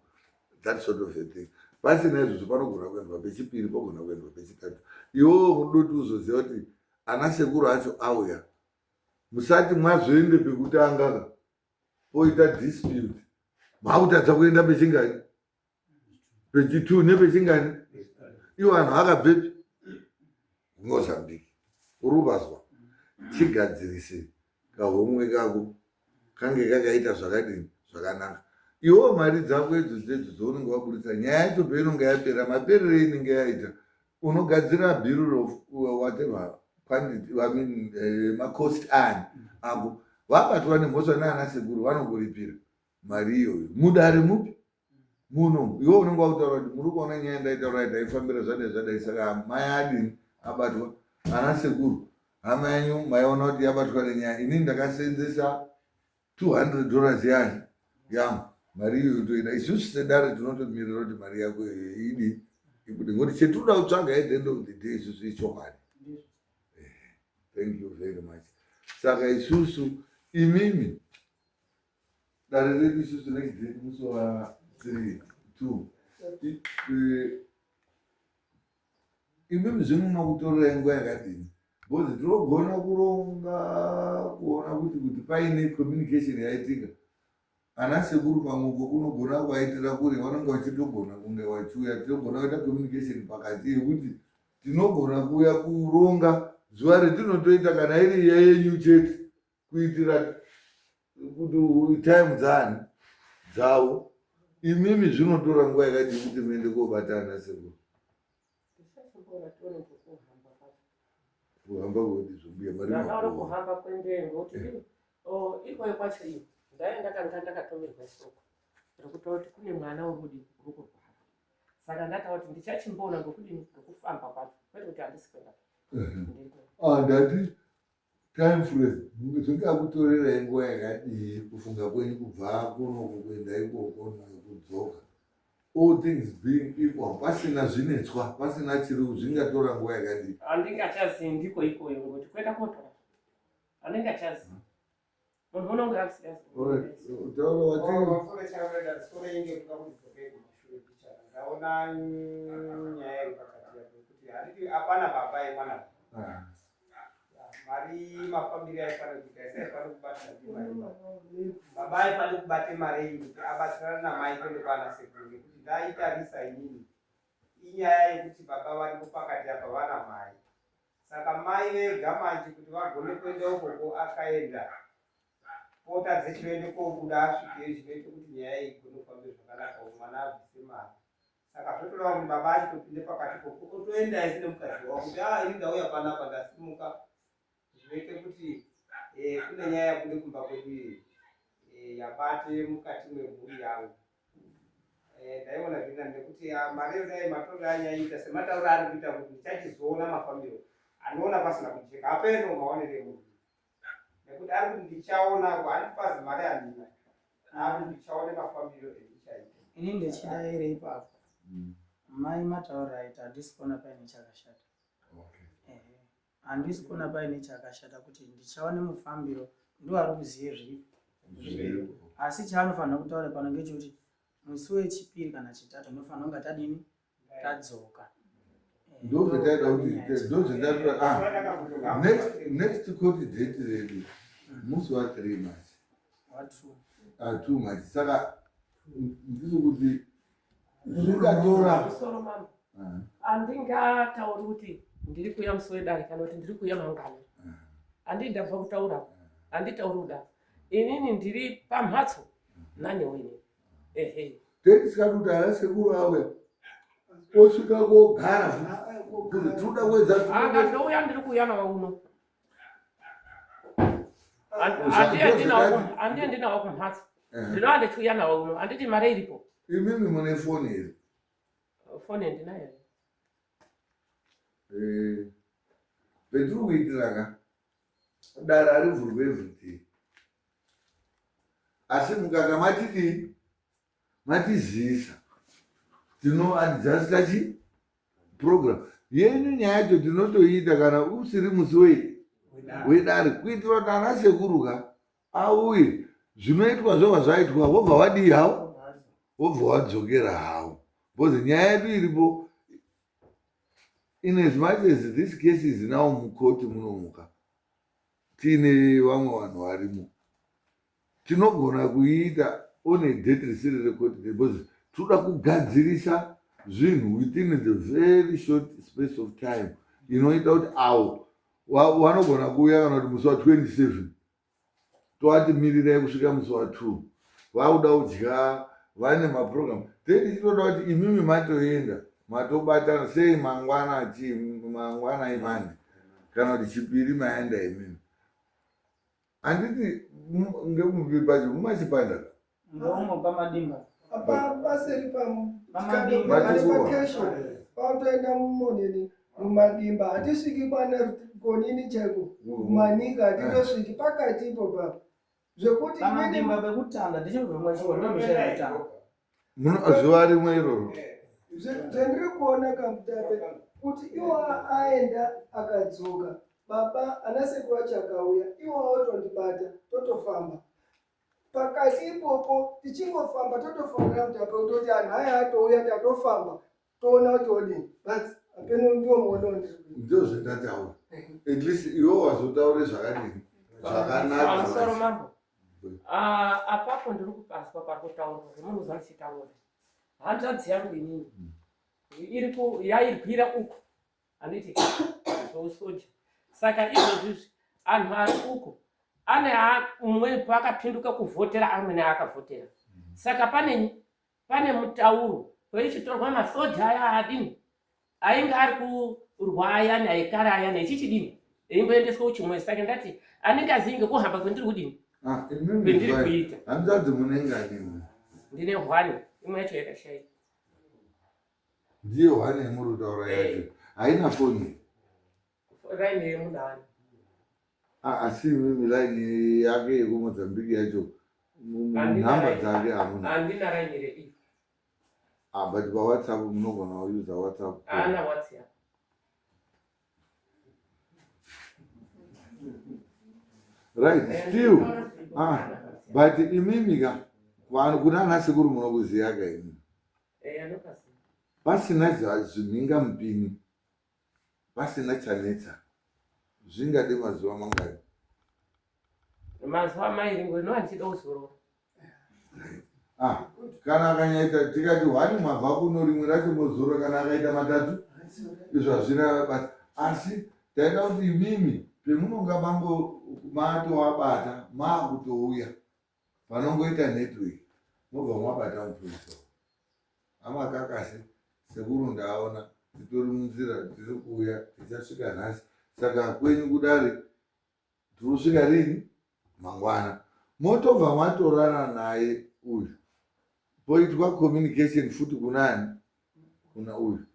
A: that sort of a thing pasina izvozvo panogona kuendwa pechipiri pogona kuendwa pechitatu iwowo mudoti uzoziva kuti ana sekuru acho auya musati mwazoende pekutanga ka poita dispute makutadza kuenda pechingani pechitwo nepechingani iwo vanhu akabvepi kumozambique uri kubazwa chigadzirise kahomwe kako kange kakaita zvakadini zvakanaka iwewo mari dzako idzo dzedzo dzaunenge waburitsa nyaya yacho painonge yapera maperere inenge yaita unogadzira bill of whatever quantity I mean, macost ani ako vabatwa nemhosva naana sekuru vanokuripira mari iyoyo mudare mupi muno iwe unenge wakutaura kuti muri kuona nyaya ndaitaura ndaifambira zvadai zvadai saka mai adini abatwa ana sekuru hama yenyu maiona kuti yabatwa nenyaya inini ndakasenzesa 200 dollars yani yangu mari iyoyo toida isusu sedare tinotomirira kuti mari yako iyoyo idi ibude ngokuti chetinoda kutsvaga at the end of the day isusu ichokwadi eh, thank you very much saka isusu imimi Dare redu isusu next date musi wa 3 2 imimi zvinonokutorerai nguva yakadini because tinogona kuronga kuona kuti kuti paine communication yaitika ana sekuru pamwe uko kunogona kuvaitira kure vanenge vachitogona kunge vachiuya tinogona kuita communication pakati yekuti tinogona kuuya kuronga zuva retinotoita kana iri yenyu chete kuitira kuti time dzaani dzavo imimi zvinotora nguva yakadii kuti muende kobatana sekuru kuhamba kwedu zvombuya mari
G: ndakaona kuhamba kwendengo kuti eh. oh, ikoyo kwacho iyo ndaive ndakanga ndakatomirwa soko rekuta kuti kune mwana uri kudii uri kurwara saka ndataura kuti ndichachimboona ngokudini ngokufamba kwacho kwete kuti handisi kuenda
A: ah, ndati Time frame zvingakutorerai nguva yakadii kufunga kwenyu kubva kunoku kuenda ikoko nekudzoka all things being equal pasina zvinetswa pasina chiri zvingatora nguva yakadii
G: handingachazivi ndiko ikoyo ngokuti kuenda kotora handingachazivi munhu unonge
A: akusingazivi
F: taura wati ndaona nyaya iri pakati apo yekuti handiti hapana baba yemwana ah. Mari mafambiro aifanira kuita ese aifanira kubata mari baba aifanira kubate mari iyi kuti abatsirane namai kuende kwana sekuru nekuti ndaitarisa inini inyaya yekuti baba varipo pakati apa vana mai saka mai vega manje kuti vagone kuenda ukoko akaenda pota dzechiroende kobuda asvikeyo chinoita kuti nyaya iyi igone kufambe zvakanaka mwana abvise mari Saka zvotoda kuti baba achitopinde pakati po otoenda ese nemukadzi wavo kuti ah ini ndauya panapa ndasimuka zvinoite kuti eh, kune nyaya yabude kumba kwedu iyi eh, yabate mukati memhuri yangu eh, ndaiona zvina nekuti ah, mari iyo dai matorero anyaita sematauro ari kuita kuti ndichachizoona mafambiro anoona pasina kujeka hapeno maonero emunhu nekuti ari kuti ndichaona ko handipazi mari handina ari kuti ndichaona mafambiro endichaita
B: ini ndichidaire ipapo mm. mai matauriro aita handisi kuona paine chakashata handisi kuona paine chakashata kuti ndichaona mufambiro ndiwo ari kuzive zviripo asi chaanofanira kutaura pano ngechekuti musi wechipiri kana chitatu ndinofanira kunga tadini tadzoka
A: ndozvataida kuti ndozvataida ah next next court date redu musi wa 3 march ah 2 march saka Ndiri kuti ndingatora
G: Musoro mama. Handingatauri kuti ndiri kuuya musi wedare kana kuti ndiri kuuya mangwana. Handii ndabva kutaura. Handitauri kudaro. Inini ndiri pamhatso naniwo inini. Ehe.
A: Tetisikati kuti ana sekuru auya osvika kogara futi kuti tinoda kuedza
G: Akatouya ndiri kuuya nawo uno. Handiye ndinawo kumhatso. Ndinova ndichiuya nawo uno. Handiti mari iripo.
A: Imimi mune foni here?
G: Foni ndinayo.
A: Eh, petiri kuitira ka dare harivhurwe everyday asi mukaka matidii matizivisa tinoadjusta chi program yenyu nyaya yacho tinotoiita kana usiri musi wei wedare kuitira kuti ana sekuru ka auye zvinoitwa zvobva zvaitwa vobva vadii havo vobva wadzokera havo because nyaya yedu iripo in as much as this case is now mukoti munomuka tiine vamwe vanhu varimo tinogona kuiita on a date risiri recourt because tinoda kugadzirisa zvinhu within the very short space of time inoita kuti awo vanogona kuuya kana kuti musi wa 27 toati mirirai kusvika musi wa 2 vakuda kudya vane maprogram then tichitoda kuti imimi matoenda matobatana sei mangwana chii mangwana imani kana kuti chipiri maenda imimi handiti ngemupi pacho mumachipanda ka
B: Ndomo pamadimba.
F: Apa paseri pamakesho pautoenda mumonini mumadimba hatisviki kwana konini chaiko kumanika hatitosviki pakati ipo papa zvekuti
B: Pamadimba pekutanga ndichibva mwachiko ndomisha yekutanga.
A: Zuva rimwe iroro.
F: Zvandiri kuona kamutape kuti iwo aenda akadzoka baba ana sekuru acho akauya iwo otondibata totofamba pakati ipopo tichingofamba totofonera mutape kutoti anhu aya atouya tatofamba toona kuti odini but apeno ndiwo muono wandiri kuita.
A: Ndozvendataura. At least iwe wazotaure zvakadini zvakanaka.
G: Pamusoro mambo. Ah, apapo ndiri kupaswa pakutaurwa zvemunozwa ndichitaura. Hanzvadzi yangu inini iri ku yairwira uku handiti zvousoja. Saka izvozvizvi anhu ari uku ane umwe paakapinduka kuvhotera amweni aakavhotera. Saka pane pane mutauro kwaichitorwa masoja aya adini ainge ari kurwa ayani aikare ayani echichidini eimboendeswa kuchimwe saka ndati anenge azivi ngekuhamba kwendiri kudini
A: ah,
G: kwendiri kuita
A: hanzvadzi munengani
G: ndine hwani imwe yacho yakashaika
A: ndiyo hwani yamuri kutaura yacho eh. haina foni
G: raini yemunani
A: ah, asi imimi laini yake yekumozambique yacho nhamba dzake hamuna
G: handina raini reii
A: Ah, but pawhatsapp munogona kuusa whatsapp
G: ana whatsapp
A: right still ah, but imimi ka kuna ana sekuru munokuziya ka imimi
G: eh,
A: pasina zvimhinga mupini pasina chanetsa zvingade mazuva mangani
G: mazuva mairi ngo ino handichida kuzorora
A: ah, kana akanyaita tikati hwani mwabva kuno rimwe racho mozorora kana akaita matatu izvo hazvina basa asi taida kuti imimi pemunonga mango matovabata maakutouya panongoita network mobva mwabata mupurisa amakakasi sekuru ndaona titori munzira tiri kuuya tichasvika nhasi saka kwenyu kudare Tinosvika rini? Mangwana. Motobva matorana naye uyu. Poitwa communication futi kunani? Kuna uyu.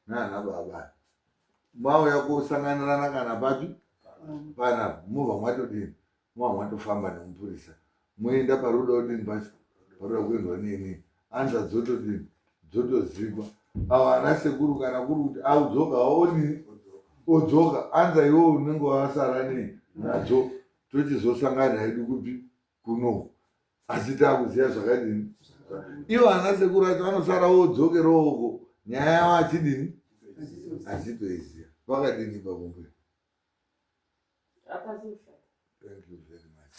A: Nana baba. Mauya kosanganirana kana papi? Panapa. Mobva mwatodini? Mobva mwatofamba nemupurisa. Moenda paruda kudini pacho? Paruda kuendwa nini? Anza dzotodini? Dzotozikwa. Ava ana sekuru kana kuri kuti audzoka aonini? Odzoka. Anza iwe unenge wasara nei nadzo tochizosangana hedu kupi kunoku. Asi takuziva zvakadini? Ivo ana sekuru acho anosara odzokerawo uko nyaya yavo achidini? Achitoiziva. Pakadini ipapo mbuya?
G: Hapasi kushata.
A: Thank you very much.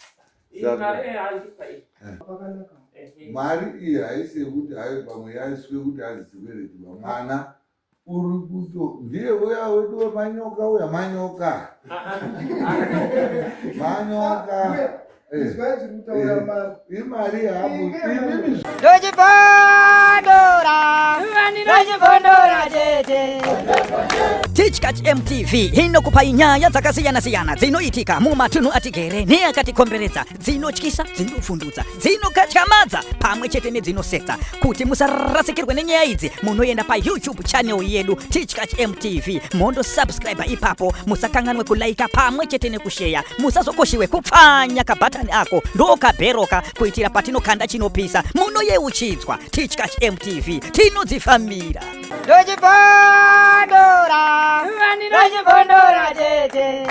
G: Iyi mari handipa iyi.
F: Pakanaka.
A: Mari iyi haisi yekuti hayo pamwe yaiswe kuti azi chikwereti pamwana uri kuto ndiye uya wedu wemanyoka uya manyoka manyoka eh. Eh, imari yabo imimi
D: Ndochibondora ndochibondora tete.
E: Tichkach MTV inokupai nyaya dzakasiyana-siyana dzinoitika mumatunhu atigere neakatikomberedza dzinotyisa dzinovhundutsa dzinokatyamadza pamwe chete nedzinosetsa kuti musarasikirwe nenyaya idzi munoenda payoutube channel yedu tichkach mtv mondosubscribe ipapo musakanganwe kulaika pamwe chete nekusheya musazokoshiwe kupfanya kabhatani ako ndokabheroka kuitira patinokanda chinopisa munoyeuchidzwa tichkach mtv tinodzifambira
D: Ndochibondora ndochibondora tete.